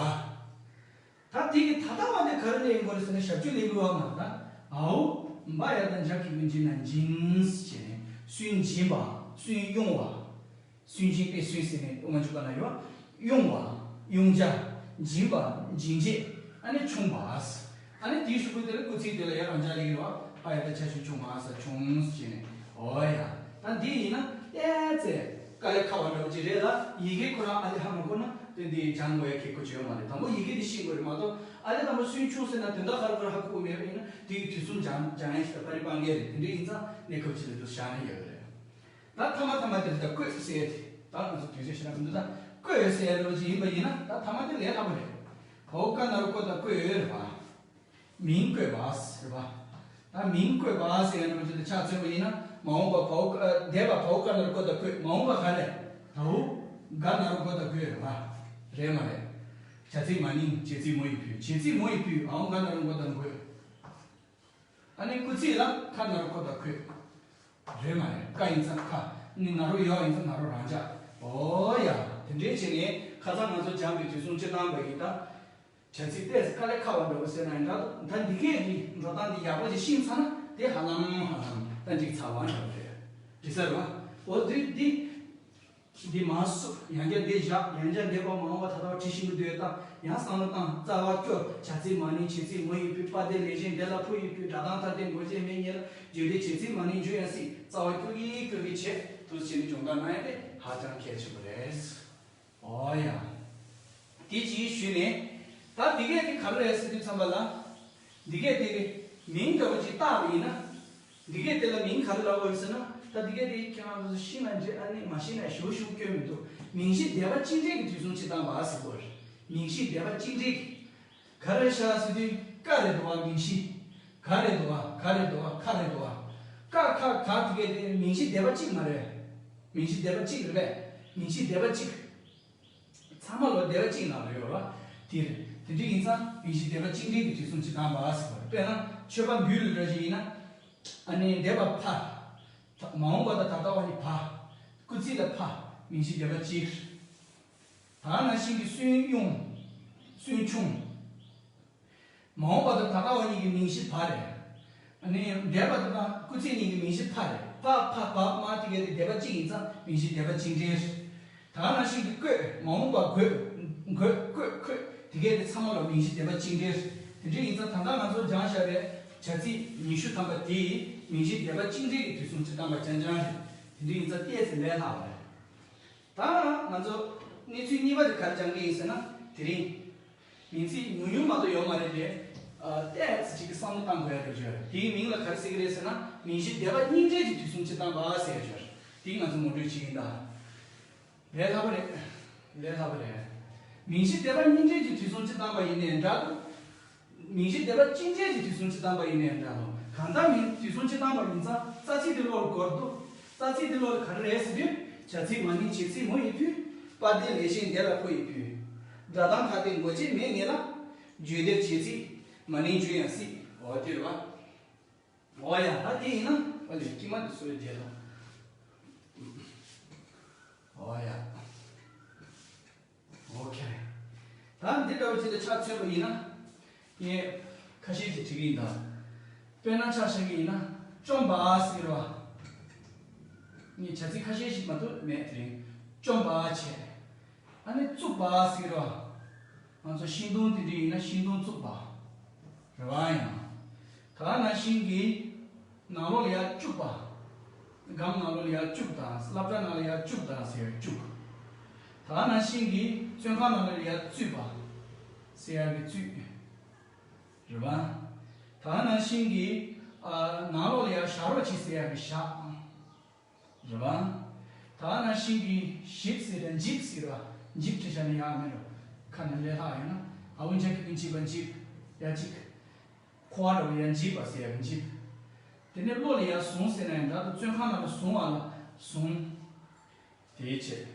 བ། ད་དེ་གི་ད་ལྟ་བ་དེ་ག་རེ་ལེན་དགོས་རེད་ཟེར་ན་ཞབས་ཀྱུ་ལེན་དགོས་བ་མ་ད། འའོ་བ་ཡ་ད་འཇའ་གི་གུན་ཅི་ན་འཇིན་བྱས་ནས་སུན་འཇིན་པ། སུན་ཡུང་བ། སུན་འཇིན་པའི་སུན་ཟེར་ནས་ཨོ་མ་འཇུག་པ་ན་ཡོད། ཡུང་བ། ཡུང་བྱ། འཇིན་པ། འཇིན་བྱེད། ཨ་ནི་ཆུང་བ། ཨ་ནི་དེའི་གཞུག་གུ་དེ་ལ་སྐུལ་ཚིག་དེ་ལ་ཡ་རང་འཇགས་ལེགས་རེད་བ། ཕ་ཡ་ད་ཆ་ཞུ་ཆུང་བ་ས་ཆུང་ཟེར་ནས། ཨོ་ཡ། ད་འདི་ཡིན་ན་ཨེ་ཙེ། དཀའ་ལས་ཁག་པ་འདྲ་པོ་ཅིག་རེད་ལ། ཡི་གེ་ཁོ་རང་ཨ་ལི་ཧ་མ་གོ་ན་དེ་འདི་སྦྱང་དགོས་ཡ་གི་གོ་ཆོད་མ་རེད། དང་པོ་ཡི་གེ་འདི་ཤེས་དགོས་རེད་མ་གཏོགས། ཨ་ལི་དང་པོ་སུན་ཆུང་ཟེར་ན་དོན་དག་ག་རེ་ག་རེ་ཧ་གོ་གི་མེད་པ་ཡིན་ན་དེ་གི་དུས་གསུམ་སྦྱང་སྦྱང་ཡ་ཞིག་ད་པ་རི་སྤང་གི་རེད། དེ་འདྲ་ཡིན་ཙང་གནས་སྐབས་ཅིག་ལ་འདུག་བཞག་ན་ཡག་གི་རེད། ད་ཐ་མ་ཐ་མ་དེ་ལ་ད་བཀོད་ཟེར་ཏེ། ད་ང་ཚོ་དུས་ཚོད་ཞེ་དྲག་མི་འདུག་ད་བཀོད་ཟེར་རོ་ཅིག་ཡིན་པ་ཡིན་ན་ད་ཐ་མ་དེ་ལས་སླ་པོ་རེད། བའོ་ཀ་ན་རོ་ཀོ་ད་བཀོད་ཡོད་རེད་པ། མིང་བཀོད་པ་ཟེར་བ། ད་མིང་བཀོད་པ་ཟེར་ཡ་འདྲ་པོ་ཅིག་ད་ཆ་མཚོན་པ་ཡིན་ན་མ་འོངས་པ་བའོ་ཀ་འདས་པ་བའོ་ཀ་ན་རོ་ཀོ་ད་བཀོད། མ་འོངས་པ་ག་རེ། དའོ་ག་ན་རོ་ཀོ་ད་བཀོད་རེད་པ། རེད་མ་རེད། བྱ་ཚིག་མ་ནིང་བྱེད་ཚིག་མོ་ཡི་བུ། བྱེད་ཚིག་མོ་ཡི་བུ་འའོ་ག་ན་རོ་ཀོ་ད་བཀོད། ཨ་ནི་སྐུལ་ཚིག་ལ་ཁ་ན་རོ་ཁོ་དང་ཁོས། རེད་མ་རེད། ཀ་ཡིན་ཙང་ཁ། ནི་ན་རོ་ཡོ་ཡིན་ཙང་ན་རོ་རང་འཇགས། ཨོ་ཡ། དེ་འདྲའི་བྱས་ནས་ཁ་སང་ང་ཚོ་སྦྱངས་པའི་དུས་གསུམ་སྤྱིར་བཏང་པ་ཡིན་ད། བྱ་ཚིག་ཏོག་ཙམ་དཀའ་ལས་ཁག་པ་འདྲ་བོ་ཟེར་ན་ཡང་འདྲ་འདུག་ད་འདི་གས་ཀྱི་འགྲོ་སྟངས་འདི་ཡག་པོ་ཅིག་ཤེས་ཚར་ན་དེ་ཧ་ལམ་ཧ་ལམ་ད་འགྲིག་ཚར་བ་འདྲ་བོ་རེད། འགྲིག་ས་རེད་བ། ཨོ་དེ་འདི། འདི་མ་སུ། ཡང་བསྐྱར་འདི་བཞག་ཡང་བསྐྱར་འདི་པ་མ་འོངས་པ་ད་ལྟ་བ་བྲི་ཤིང་གི་འདོད་དང་ཡང་བསམ་བློ་བཏང་རྩ་བ་སྐྱོར། བྱ་ཚིག་མ་ནིང་བྱེད་ཚིག་མོ་ཡི་བུ། པ་དེ་ལས་གཞན་དེ་ལ་ཕོ་ཡི་བུ། སྒྲ་གདངས་མཐའ་དེ་མགོ་ཅན་མེ་ཉེ་ལ་བརྗོད་དེ་བྱེད་ཚིག་མ་ནིང་འཇུ་ཡང་སྲིད། རྩ་བ་སྐྱོར་གྱིས་སྐྱོར་གྱིས་བྱེད་དུ་བྱེད་ནས་སྦྱོང་བརྡར་གནང་ཡ་དེ་ཧ་ཅང་གལ་ཆེན་པོ་རེད། ཨོ་ཡ། དེ་ཅིག་ཞུས་ནས། ད་འདི་གས་དེ་ག་རེ་རེད་ཟེར་དུས་ཙམ་པ་ལ། འདི་གས་དེ་གི་མིང་འདྲ་བོ་ཅིག་བཏགས་པ་ཡིན་ན། འདི་གས་དེ་ལ་མིང་ག་རེ་ལབ་དགོས་ཟེར་ན། ད་འདི་གས་དེ་ཁྱེད་རང་ཚོ་ཤེས་ན་འདྲི། ཨ་ནི་མ་ཤེས་ན་ཞུ་ཞུ་སྐྱོན་མི་འདུག་མིང་གཞི་སྡེ་པ་གཅིག་འདྲེས་ཀྱི་དུས་གསུམ་སྤྱིར་བཏང་པ་ཟེར་དགོས་རེད། མིང་གཞི་སྡེ་པ་གཅིག་འདྲེས་ཀྱི། ག་རེ་བཞག་ཟེར་དུས་ཀ་རེད་འདུག་བ། མིང་གཞི། ག་རེད་འདུག་བ། ག་རེད་འདུག་བ། ཁ་རེད་འདུག་བ། ཀ་ཁ་ག་དེ་གས་དེ་མིང་གཞི་སྡེ་པ་གཅིག་མ་རེད། མིང་གཞི་སྡེ་པ་གཅིག་རེད་པས། མིང་གཞི་སྡེ་པ་གཅིག་ཚང་མ་ལོ་སྡེ་པ་གཅིག་ནང་ལ་ཡོད་ར། དེ་རེད། དེ་འདྲ་ཡིན་ཙང་མིང་གཞི་སྡེ་པ་གཅིག་འདྲེས་ཀྱི་དུས་གསུམ་སྤྱིར་བཏང་པ་ཟེར་བ་རེད། དཔེར་ན་མཆོད་པ་འབུལ་ལ་འདྲ་ཞིག་ཡིན་ན། ཨ་ནི་འདས་པ་ཕ། མ་འོངས་པ་དང་ད་ལྟ་བ་ནི་བ། སྐུལ་ཚིག་ལ་ཕ། མིང་གཞི་སྡེ་པ་གཅིག་ད་ག་ནང་བཞིན་གྱི་སུན་ཡུང་། སུན་ཆུང་། མ་འོངས་པ་དང་ད་ལྟ་བ་གཉིས་ཀྱི་མིང་གཞི་བ་རེད། ཨ་ནི་འདས་པ་དེ་དང་སྐུལ་ཚིག་གཉིས་ཀྱི་མིང་གཞི་ཕ་རེད། ཕ་ཕ་བ་མ་དེ་གས་དེ་སྡེ་པ་གཅིག་ཡིན་ཙང་མིང་གཞི་སྡེ་པ་གཅིག་འདྲེས། ད་ག་ནང་བཞིན་གྱི་བཀོད། མ་འོངས་པ་བཀོད། འགོད། བཀོད། བཀོད། དེ་གས་དེ་ཚང་མ་ལ་མིང་གཞི་སྡེ་པ་གཅིག་འདྲེས། དེ་འདྲ་ཡིན་ཙང་ད་ལྟ་ང་ཚོ་སྦྱངས་བཞག་པའི་བྱ་ཚིག་ཉི་ཤུ་ཐམ་པ་དེ་མིང་གཞི་སྡེ་པ་གཅིག་འདྲེས་ཀྱི་དུས་གསུམ་སྤྱིར་བཏང་པ་རྐྱང་རྐྱང་རེད། དེ་འདྲ་ཡིན་ཙང་ཏོག་ཙམ་ལས་སླ་བ་རེད། ད་ང་ཚོ་གནས་ཚུལ་གཉིས་པ་དེ་ག་རེ་སྦྱང་གི་ཡིན་ཟེར་ན། དེ་རིང་། མིང་ཚིག་ཉུང་ཉུང་མ་གཏོགས་ཡོད་མ་རེད་དེ། ཨ་ཏོག་ཙམ་ཅིག་གི་བསམ་བློ་བཏང་དགོས་ཡ་འདྲ་ཅིག་ཡོད་རེད། དེའི་མིང་ལ་ག་རེ་ཟེར་གི་རེད་ཟེར་ན། མིང་གཞི་སྡེ་པ་གཉིས་འདྲེས་ཀྱི་དུས་གསུམ་སྤྱིར་བཏང་པ་ཟེར་ཡ་ཅིག་ཡོད་རེད། དེ་ང་ཚོ་ངོ་སྤྲོད་བྱེད་ཀྱི་ཡིན་ད། ལས་སླ་པོ་རེད། ལས་སླ་པོ་རེད། མིང་གཞི་སྡེ་པ་གཉིས་འདྲེས་ཀྱི་དུས་གསུམ་སྤྱིར་བཏང་པ་ཡིན་ནའི་འདྲ་འདུག་མིང་གཞི་སྡེ་པ་གཅིག་འདྲེས་ཀྱི་དུས་གསུམ་སྤྱིར་བཏང་པ་ཡིན་ནའི་འདྲ་འདུག་གང་ལྟར་མིང་དུས་གསུམ་སྤྱིར་བཏང་པ་ཡིན་ཙང་རྩ་ཚིག་དེ་བློ་ལ་འཁོར་འདུག་རྩ་ཚིག་དེ་བློ་ལ་ག་རེ་རེད་ཟེར་དུས། བྱ་ཚིག་མ་ནིང་བྱེད་ཚིག་མོ་ཡི་བུ། པ་དེ་ལས་གཞན་དེ་ལ་ཕོ་ཡི་བུ། སྒྲ་གདངས་མཐའ་དེ་མགོ་ཅན་མེ་ངེས་ལ། བརྗོད་བདེར་བྱེད་ཚིག་མ་ནིང་འཇུ་ཡང་སྲིད། འོ་དེ་རེད་བ། འོ་ཡ། ད་དེ་ཡིན་ན་ཨ་ལས་དཀྱིལ་མ་དེ་སོ་ཡི་རྗེས་ལ། འོ་ཡ། ཨོ་ཁེ། ད་འདི་འདྲ་བོ་ཅིག་ལ་ཆ་མཚོན་པ་ཡིན་ན། ངས་ཁ་ཤས་ཤིག་བྲིས་ཀྱི་ཡིན་ད། དཔེར་ན་ཆ་བཞག་གི་ཡིན་ན་བཅོམ་པ་ཟེར་བ། ངས་བྱ་ཚིག་ཁ་ཤས་ཤིག་མ་གཏོགས་མེད་དེ་རིང་། བཅོམ་པ་བྱས། ཨ་ནི་བཙུགས་པ་ཟེར་བ། ང་ཚོ་ཤིང་སྡོང་དེ་འདྲ་ཡིན་ན་ཤིང་སྡོང་བཙུགས་པ། རེད་བ་ཡང་། ད་ག་ནང་བཞིན་གྱི། ནང་ལོགས་ལ་ཡར་བཅུག་པ། སྒམ་ནང་ལོགས་ལ་ཡར་བཅུག་དང་སློབ་གྲྭ་ནང་ལ་ཡར་བཅུག་དང་ཟེར་ཡར་བཅུག་ད་ག་ནང་བཞིན་གྱི་བཙོན་ཁང་ནང་ལ་ཡར་བཙུད་པ། ཟེར་ཡག་གི་བཙུད། རེད་བ། ད་ག་ནང་བཞིན་གྱི་ཨ་ནང་ལོགས་ལ་ཡར་བཞག་རོགས་གྱིས་ཟེར་ཡག་གི་བཞག་རེད་བ། ད་ག་ནང་བཞིན་གྱི་ཞིབ་ཟེར་ཡག་འཇིབ་ཟེར་བ། འཇིབ་བྲིས་བཞག་ན་ཡག་མེད་རོ། ཁ་ནས་ལས་ལྷག་ཡོད་ན། ཨ་འུ་འཇག་གི་ཀུན་གྱིས་པ་འཇིབ། ཡ་གཅིག་ཁོ་བ་འདྲ་བོ་ཡར་འཇིབ་པ་ཟེར་ཡག་གི་འཇིབ། དེ་ནས་གློ་ལ་ཡར་བཟུང་ཟེར་ན་ཡང་འདྲ་འདུག་བཙོན་ཁང་ནང་ལ་བཟུང་བ་ལ་བཟུང་། དེའི་ཕྱིར།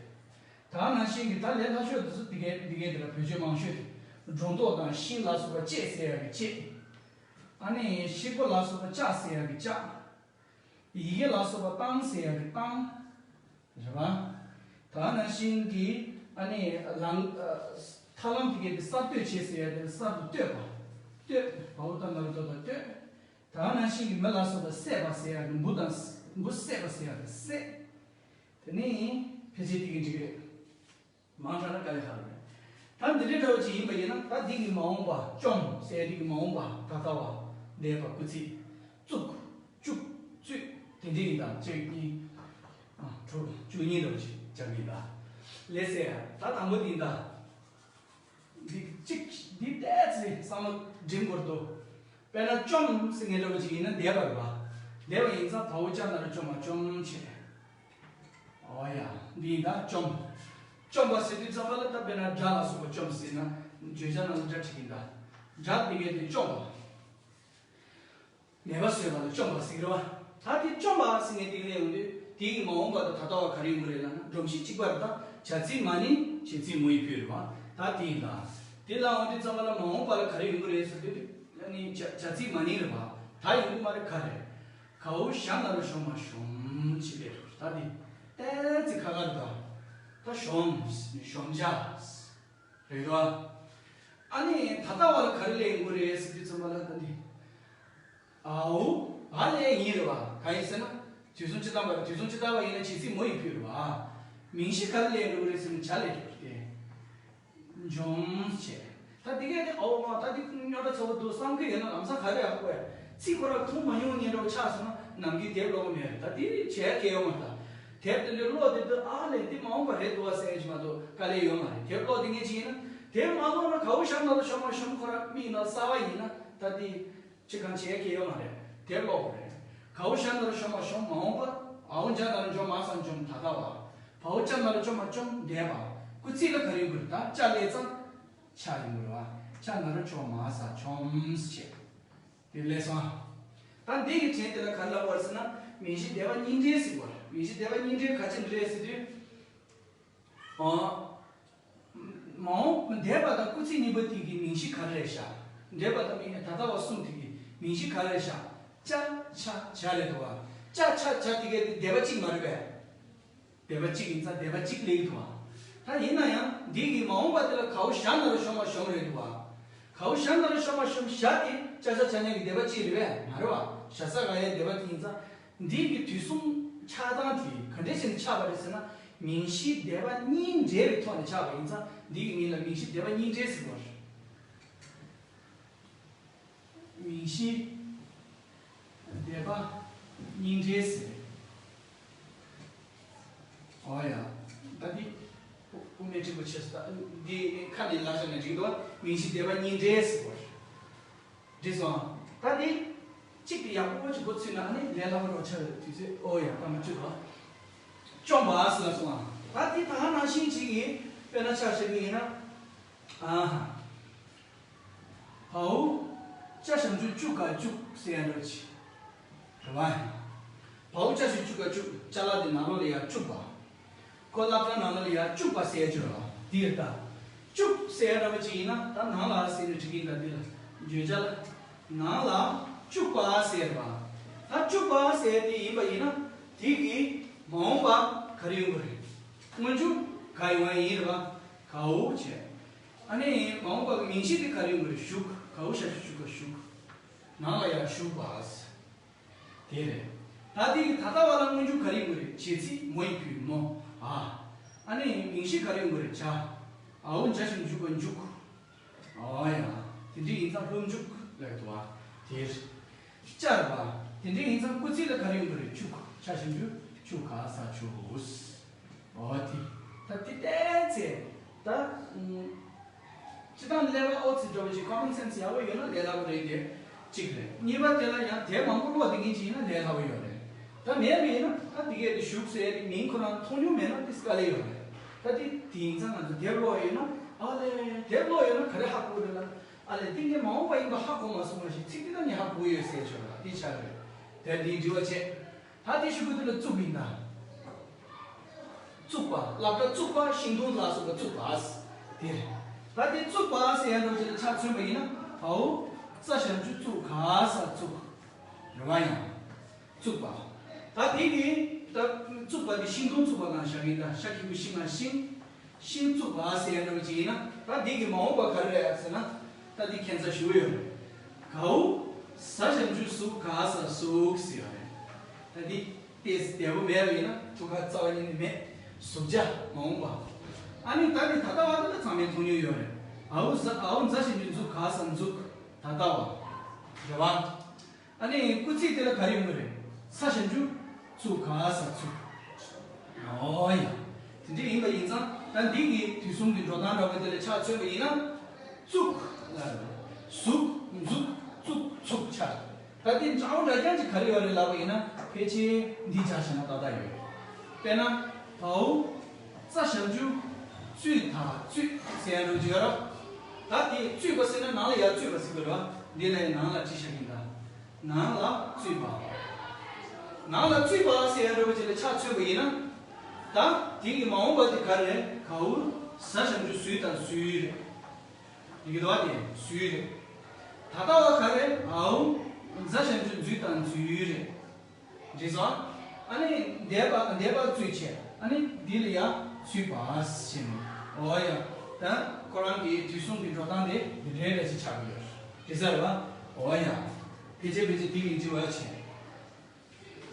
ད་ག་ནང་བཞིན་གྱི་ད་ལས་སླ་ཤོས་དེ་ཚོ་འདི་གའི་འདི་གའི་དེ་ལ་བེད་སྤྱོད་མང་ཤོས་དེ། སྒྲོ་འདོགས་དང་ཤིང་ལ་སོགས་པ་བཅད་ཟེར་ཡག་གི་བཅད། ཨ་ནི་ཤིང་ཕོ་ལ་སོགས་པ་བཅག་ཟེར་ཡག་གི་བཅག་ཡི་གེ་ལ་སོགས་པ་བཏང་ཟེར་ཡག་གི་བཏང་། རེད་བ། ད་ནང་བཞིན་གྱི་ཨ་ནི་ལམ་ཨ་ཐར་ལམ་དེ་གའི་དེ་གསར་གཏོད་བྱེད་ཟེར་ཡ་དེ་གསར་དུ་གཏོད་པ། གཏོད། བའོ་ཏ་ན་རོ་ཏོ་ཏ་གཏོད། ད་ནང་བཞིན་གྱི་མི་ལ་སོགས་པ་བསད་པ་ཟེར་ཡ་གི་འབུ་དང་འབུ་བསད་པ་ཟེར་ཡ་གི་བསད། དེ་ནི་ཕལ་ཆེར་དེ་གི་འགྲིག་རེད། མང་དྲགས་ན་དཀའ་ལས་ཁག་རེད། ད་འདི་འདྲའི་འདྲ་བོ་ཅིག་ཡིན་པ་ཡིན་ན་ད་འདི་གི་མ་འོངས་པ་བཅོམ་ཟེར་འདི་གི་མ་འོངས་པ་ད་ལྟ་བ་འདས་པ་སྐུལ་ཚིག་བཙུགས། བཅུག་བཙུད་དེ་འདྲ་ཡིན་ད་གཅིག་གཉིས། ཨ་དྲུག་བཅུ་གཉིས་འདྲ་བོ་ཅིག་སྦྱར་གི་ཡིན་ད། ལེ་ཟེར་ཡ་ད་དང་པོ་འདི་ཡིན་ད། འདི་གཅིག་འདི་ཏོག་ཙམ་བསམ་བློ་འདྲེན་དགོས་འདུག་དཔེར་ན་བཅོམ་ཟེར་མཁན་འདྲ་བོ་ཅིག་ཡིན་ན་འདས་པ་རེད་པ། འདས་པ་ཡིན་ཙང་བའོ་ཅ་ན་རོ་བཅོ་མ་བཅོམ་བྱས། ཨོ་ཡ། འདི་ཡིན་ད་བཅོམ། བཅོམ་པ་ཟེར་དུས་ཙམ་པ་ལ་ད་དཔེར་ན་སྒྲ་ལ་སོགས་པ་བཅོམ་ཟེར་ན་བརྗོད་བྱ་ནང་ལ་སྒྲ་བྲིས་ཀྱིན་ད། སྒྲ་དེ་གའི་དེ་བཅོམ་པ། མེད་པ་བཟོས་པ་ལ་བཅོམ་པ་ཟེར་གི་རེད་བ། ད་དེ་བཅོམ་པ་ཟེར་ནས་དེ་ག་ལ་ཡོང་དུས་དེ་གི་མ་འོངས་པ་དང་ད་ལྟ་བ་ག་རེ་ཡོང་གི་རེད་ལབ་ན་སྒྲོམ་གཞི་གཅིག་པ་རེད་ད། བྱ་ཚིག་མ་ནིང་བྱེད་ཚིག་མོ་ཡི་ཕུད་རེད་བ། ད་དེ་ཡིན་ད། དེ་ལ་འོང་དུས་ཙམ་པ་ལ་མ་འོངས་པ་ལ་ག་རེ་ཡོང་གི་རེད་ཟེར་དུས་ཨ་ནི་བྱ་བྱ་ཚིག་མ་ནིང་རེད་བ། ད་ཡོང་གི་མ་རེད་ག་རེ། གའོ་ཞ་ན་རོ་ཞོ་མ་ཞོམ་ཅི་ལས་རེད་ད་དེ། ཏན་ཙི་ཁ་ཁར་ད། ད་ཞོམ། ཞོམ་བྱ། རེད་དོ། ཨ་ནི་ད་ལྟ་བ་ལ་ག་རེ་ལས་ཡོང་གི་རེད་ཟེར་དུས་ཙམ་པ་ལ་ད་འདི། ཨའོ། ཨ་ལས་ཡིན་རེད་བ། གང་ཡིན་ཟེར་ན། དུས་གསུམ་སྤྱི་ལྟར་བ་རེད། དུས་གསུམ་སྤྱི་ལྟར་བ་ཡིན་ན་བྱེད་ཚིག་མོ་ཡི་ཕུད་རེད་བ། མིང་གཞི་ག་རེ་ལས་འགྲོ་གི་རེད་ཟེར་ན་བྱ་ལས་འགྲོ་གི་རེད། འཇོམས་བྱེད། ད་འདི་གས་དེ་ཨའོ་མ་ད་འདི་རྙོག་དྲ་ཚ་པོ་འདུག་བསམ་གི་ཡོད་ན་ལམ་སང་ག་རེ་ཡག་པོ་ཡ། ཚིག་ཁོ་ར་མཐོང་མ་མྱོང་མཁན་འདྲ་བོ་ཆགས་སོང་ན་ནམ་རྒྱུན་དེབ་ཀློག་གི་མེད་རེད། ད་འདི་བྱས་གལ་ཡོད་མ་རེད་ད། དེབ་དེ་འདྲ་ཀློག་དེ་དུས་ཨ་ལས་འདི་མ་འོངས་པ་རེད་འདུག་བ་ཟེར་གྱི་མ་གཏོགས་དཀའ་ལས་ཡོད་མ་རེད། དེབ་ཀློག་དེ་ངས་ཅི་ཡིན་ན་དེབ་མ་ཀློག་ན་གའོ་ཞ་ན་རོ་ཞོ་མ་ཞོམ་ཁོ་ར་མིག་ནང་གསལ་བ་ཡིན་ན་ད་འདི་ཅི་གང་བྱས་གལ་ཡོད་མ་རེད། དེབ་ཀློག་དགོས་རེད། གའོ་ཞ་ན་རོ་ཞོ་མ་ཞོམ་མ་འོངས་པ། ཨའོ་འཇ་ན་རོ་འཇོ་མ་ས་འཇོམས་ད་ལྟ་བ། བའོ་ཅ་ན་རོ་ཅོ་མ་ཅོམ་འདས་པ། སྐུལ་ཚིག་ལ་ག་རེ་ཡོང་གི་རེད་ད་ཅ་སླེབས་ཙང་། ཆ་ཡོང་གི་རེད་བ། ཅ་ན་རོ་ཅོ་མ་ས་ཆོམས་བྱས། དེ་ལས་སོང་། ད་འདི་གི་དྲན་དེ་ལ་ག་རེ་ལབ་པ་རེད་ཟེར་ན། མིང་གཞི་འདས་པ་གཉིས་འབྲེལ་ཟེར་བ་རེད། མིང་གཞི་འདས་པ་གཉིས་འབྲེལ་ག་ཅི་འདྲ་རེད་ཟེར་དུས། ཨོ། མ་འོངས་འདས་པ་དང་སྐུལ་ཚིག་གཉིས་པོ་དེ་གི་མིང་གཞི་ག་རེ་རེད་ཤག་འདས་པ་དང་མིང་ད་ལྟ་བ་གསུམ་དེ་གི་མིང་གཞི་ག་རེ་རེད་ཤག་ཅ་ཆ་བྱ་རེད་འདུག་བ། ཅ་ཆ་བྱ་དེ་གའི་དེ་འདས་པ་གཅིག་མ་རེད་པས། འདས་པ་གཅིག་ཡིན་ཙང་འདས་པ་གཅིག་སླེབས་ཀྱི་འདུག་བ། ད་ཡིན་ན་ཡང་འདི་གི་མ་འོངས་པ་དེ་ལ་གའོ་ཞ་ན་རོ་ཞོ་མ་ཞོམ་རེད་འདུག་བ། གའོ་ཞ་ན་རོ་ཞོ་མ་ཞོམ་ཞ་དེ་ཅ་ཆ་བྱ་ནས་ཀྱི་འདས་པ་གཅིག་རེད་པས་མ་རེད་བ། ཞ་ས་ག་ཡའི་འདས་པ་དེ་ཡིན་ཙང་འདི་གི་དུས་གསུམ་ཆགས་སྟངས་དེ་ག་འདྲས་བྱས་ནས་ཆགས་པ་རེད་ཟེར་ན། མིང་གཞི་འདས་པ་གཉིས་འབྲེལ་བའི་ཐོག་ནས་ཆགས་པ་ཡིན་ཙང་འདི་གི་མིང་ལ་མིང་གཞི་འདས་པ་གཉིས་འབྲེལ་ཟེར་བ་རེད། མིང་གཞི་འདས་པ་གཉིས་འབྲེལ་ཟེར། ཨོ་ཡ། ད་འདི་དབུ་མའི་ཁྲིད་པ་ཆེ་ས་འདི་ཁ་ནས་ལབ་བཞག་ན་འགྲིག་འདུག་མིང་གཞི་འདས་པ་གཉིས་འབྲེལ་ཟེར་བ་རེད། འགྲིག་སོང་། ད་འདི་གཅིག་གི་ཡག་པོ་ཅིག་འགོ་ཚུགས་ན་ཨ་ནི་ལས་སླ་པོ་འགྲོ་ཆགས་ཡོད་དུས་ཚོད། ཨོ་ཡ། སྐར་མ་བཅུ་དང་བཅོམ་པ་ཟེར་ལ་སོང་ཨ། ད་འདི་ད་ག་ནང་བཞིན་ཅིག་གིས་དཔེར་ན་ཆ་བཞག་གི་ཡིན་ན། ཨ་ཧ། བའོ་ཅ་ཞབས་ཀྱུ་བཅུ་ག་བཅུག་ཟེར་ཡ་འདྲ་ཅིག་རེད་བ། བའོ་ཅ་ཞབས་ཀྱུ་བཅུ་ག་བཅུག་ཅ་ལ་དེ་ནང་ལོགས་ལ་ཡ་བཅུག་པ། ཁོ་སློབ་གྲྭ་ནང་ལོགས་ལ་ཡ་བཅུག་པ་ཟེར་རྒྱུ་རེད་བ། འདི་རེད་ད། བཅུག་ཟེར་ཡ་འདྲ་པོ་ཅིག་ཡིན་ན་ད་ནང་ལ་ཟེར་ནས་བྲིས་ཀྱི་ཡིན་ད། འདི་ལ་བརྗོད་བྱ་ལ་ནང་ལ་བཅུག་པ་ཟེར་བ། ད་བཅུག་པ་ཟེར་དེ་ཡིན་པ་ཡིན་ན་དེ་གི་མ་འོངས་པ་ག་རེ་ཡོང་གི་རེད། སྔོན་འཇུག་ག་ཡོང་བ་ཡིན་རེད་བ། གའོ་བྱས། ཨ་ནི་མ་འོངས་པ་གི་མིང་གཞི་དེ་ག་རེ་ཡོང་གི་རེད། ཞུགས། གའོ་ཞབས་ཀྱུ་ཞུགས་ག་ཞུགས། ནང་ལ་ཡ་ཞུགས་པ། དེ་རེད། ད་དེ་གི་ད་ལྟ་བ་ལ་སྔོན་འཇུག་ག་རེ་ཡོང་གི་རེད། བྱེད་ཚིག་མོ་ཡི་ཕུད་མོ། ཨ། ཨ་ནི་མིང་གཞི་ག་རེ་ཡོང་གི་རེད། བྱ། འའོ་འཇ་ཞབས་ཀྱུ་འཇུ་ག་འཇུག་ཨོ་ཡ། དེ་འདྲ་ཡིན་ཙང་སློབ་འཇུག་ལབ་འདུག་བ། དེར། བཅར་བ། དེ་འདྲ་ཡིན་ཙང་སྐུལ་ཚིག་ལ་ག་རེ་ཡོང་གི་རེད། བཅུག་ཅ་ཞབས་ཀྱུ་བཅུ་ག་ས་བཅུག་ཨོ་དེ། ད་དེ་བལྟས་ཚེ། ད། སྤྱིར་བཏང་ཀླད་པ་ཨོ་ཙི་འདྲ་བོ་ཅིག་common sense ཡག་པོ་ཡོད་ན་ལས་སླ་པོ་རེད་དེ། གཅིག་རེད། གཉིས་པ་དེ་ལ་ཡང་དེབ་མང་པོ་ཀློག་བསྡད་མཁན་ཅིག་ཡིན་ན་ལས་སླ་པོ་ཡོད་རེད། ད་མེད་པ་ཡིན་ན་ད་དེ་གས་དེ་ཞུགས་ཟེར་ཡ་དེ་མིང་ཁོ་རང་མཐོང་མྱོང་མེད་ན་དེ་དཀའ་ལས་ཡོད་རེད། ད་དེ་དེ་ཡིན་ཙང་ང་ཚོ་དེབ་ཀློག་ཡོད་ན་ཨ་ལས་དེབ་ཀློག་ཡོད་ན་ག་རེ་ཧ་གོ་རེད་ལ། ཨ་ལས་དེ་ངས་མ་འོངས་པ་ཡིན་པ་ཧ་གོ་མ་སོང་བ་ཞིག་ཚིག་དེ་ད་ངས་ཧ་གོ་ཡོད་ཟེར་ཆོག་ལ་དེ་ཆགས་རེད། དེབ་འདིའི་འབྲི་བ་བྱས། ད་དེ་ཞུ་གི་དེ་ལ་བཙུགས་ཡིན་ད། བཙུགས་པ། སློབ་གྲྭ་བཙུགས་པ། ཤིང་སྡོང་ལ་སོགས་པ་བཙུགས་པ། དེ་རེད། ད་དེ་བཙུགས་པ་ཟེར་ཡ་འདྲ་ཅིག་ལ་ཆ་མཚོན་པ་ཡིན་ན་བའོ་ཙ་ཞབས་ཀྱུ་བཙུགས་ག་ས་བཙུགས། རེད་བ་ཡང་། བཙུགས་པ། ད་དེ་གི་ ད་བཙུགས་པ་དེ་ཤིང་སྡོང་བཙུགས་པ་གང་བཞག་གིན། ད་ཤ་ཁྱི་གུ་ཤིང་ང་ཤིང་། ཤིང་བཙུགས་པ་ཟེར་ཡ་འདྲ་བོ་ཅིག་ཡིན་ན། ད་འདི་གི་མ་འོངས་པ་ག་རེ་རེད་ཟེར་ན། ད་འདི་ཁྱད་མཚར་ཞུ་གི་ཡོད་རེད། གའུ་ཟ་ཞབས་ཀྱུ་ཟུག་ག་ས་ཟུག་ཟེར་ཡོད་རེད། ད་འདི་ཏེས་བདེ་པོ་མེད་པ་ཡིན་ན་ཐུགས་ཁ་རྩ་བ་ཉིད་ནས་མེད། ཟུག་བྱ་མ་འོངས་པ། ཨ་ནི་ད་འདི་ད་ལྟ་བ་ད་ད་ཚང་མས་མཐོང་མྱོང་ཡོད་རེད། འའུ་ཟ་འའུ་ཛ་ཞབས་ཀྱུ་འཛུ་ག་ས་འཛུག་ད་ལྟ་བ། རེད་བ། ཨ་ནི་སྐུལ་ཚིག་དེ་ལ་ག་རེ་ཡོང་གི་རེད། ཚ་ཞབས་ཀྱུ་ཚུགས་ག་ས་ཚུགས། ཨོ་ཡ། དེ་འདྲ་ཡིན་པ་ཡིན་ཙང་ད་འདི་གི་དུས་གསུམ་གྱི་འགྲོ་སྟངས་འདྲ་བོ་དེ་ལ་ཆ་མཚོན་པ་ཡིན་ན། བཙུགས་ལ་ཟུག་འཛུག་བཙུགས་ཚུགས་ཆ། ད་དེ་འདྲ་བོ་འདྲ་རྐྱང་ཅིག་ག་རེ་ཡོད་རེད་ལབ་པ་ཡིན་ན། ཕལ་ཆེར་འདི་ཆ་བཞག་ན་ཏག་ཏག་ཡོད། དཔེར་ན། བའོ། ཙ་ཞབས་ཀྱུ། བཙུད་ད་བཙུད་ཟེར་ཡ་འདྲ་བོ་ཅིག་ཡོད་ར། ད་དེ་བཙུད་པ་ཟེར་ན་ནང་ལ་ཡར་བཙུད་པ་ཟེར་དགོས་ར། འདི་ལ་ཡང་ནང་ལ་ཅི་བཞག་གིན་ད། ནང་ལ་བཙུད་པ། ནང་ལ་བཙུད་པ་ཟེར་ཡ་འདྲ་བོ་ཅིག་ལ་ཆ་མཚོན་པ་ཡིན་ན། ད་དེ་གི་མ་འོངས་པ་དེ་ག་རེ་རེད། གའུ་ཟ་ཞབས་ཀྱུ་ཟུས་དང་ཟུས་རེད། ཡི་གེ་དོ་བ་དེ་ཟུས་རེད། ད་ལྟ་བ་ག་རེ། འའུ་ཛ་ཞབས་ཀྱུ་འཛུད་དང་འཛུས་རེད། འགྲིག་སོང་། ཨ་ནི་འདས་པ་འདས་པ་བཙུད་བྱས། ཨ་ནི་འདི་ལ་ཡ་ཚུད་པ་ཟེར་ནས། འོ་ཡ། ད་ཁོ་རང་གི་དུས་གསུམ་གྱི་འགྲོ་སྟངས་དེ་འདི་འདྲའི་རེ་ཞིག་ཆགས་ཀྱི་ཡོད། འགྲིག་ས་རེད་བ། འོ་ཡ། ཕལ་ཆེར་ཕལ་ཆེར་དེ་གི་འགྲིག་པ་བྱས།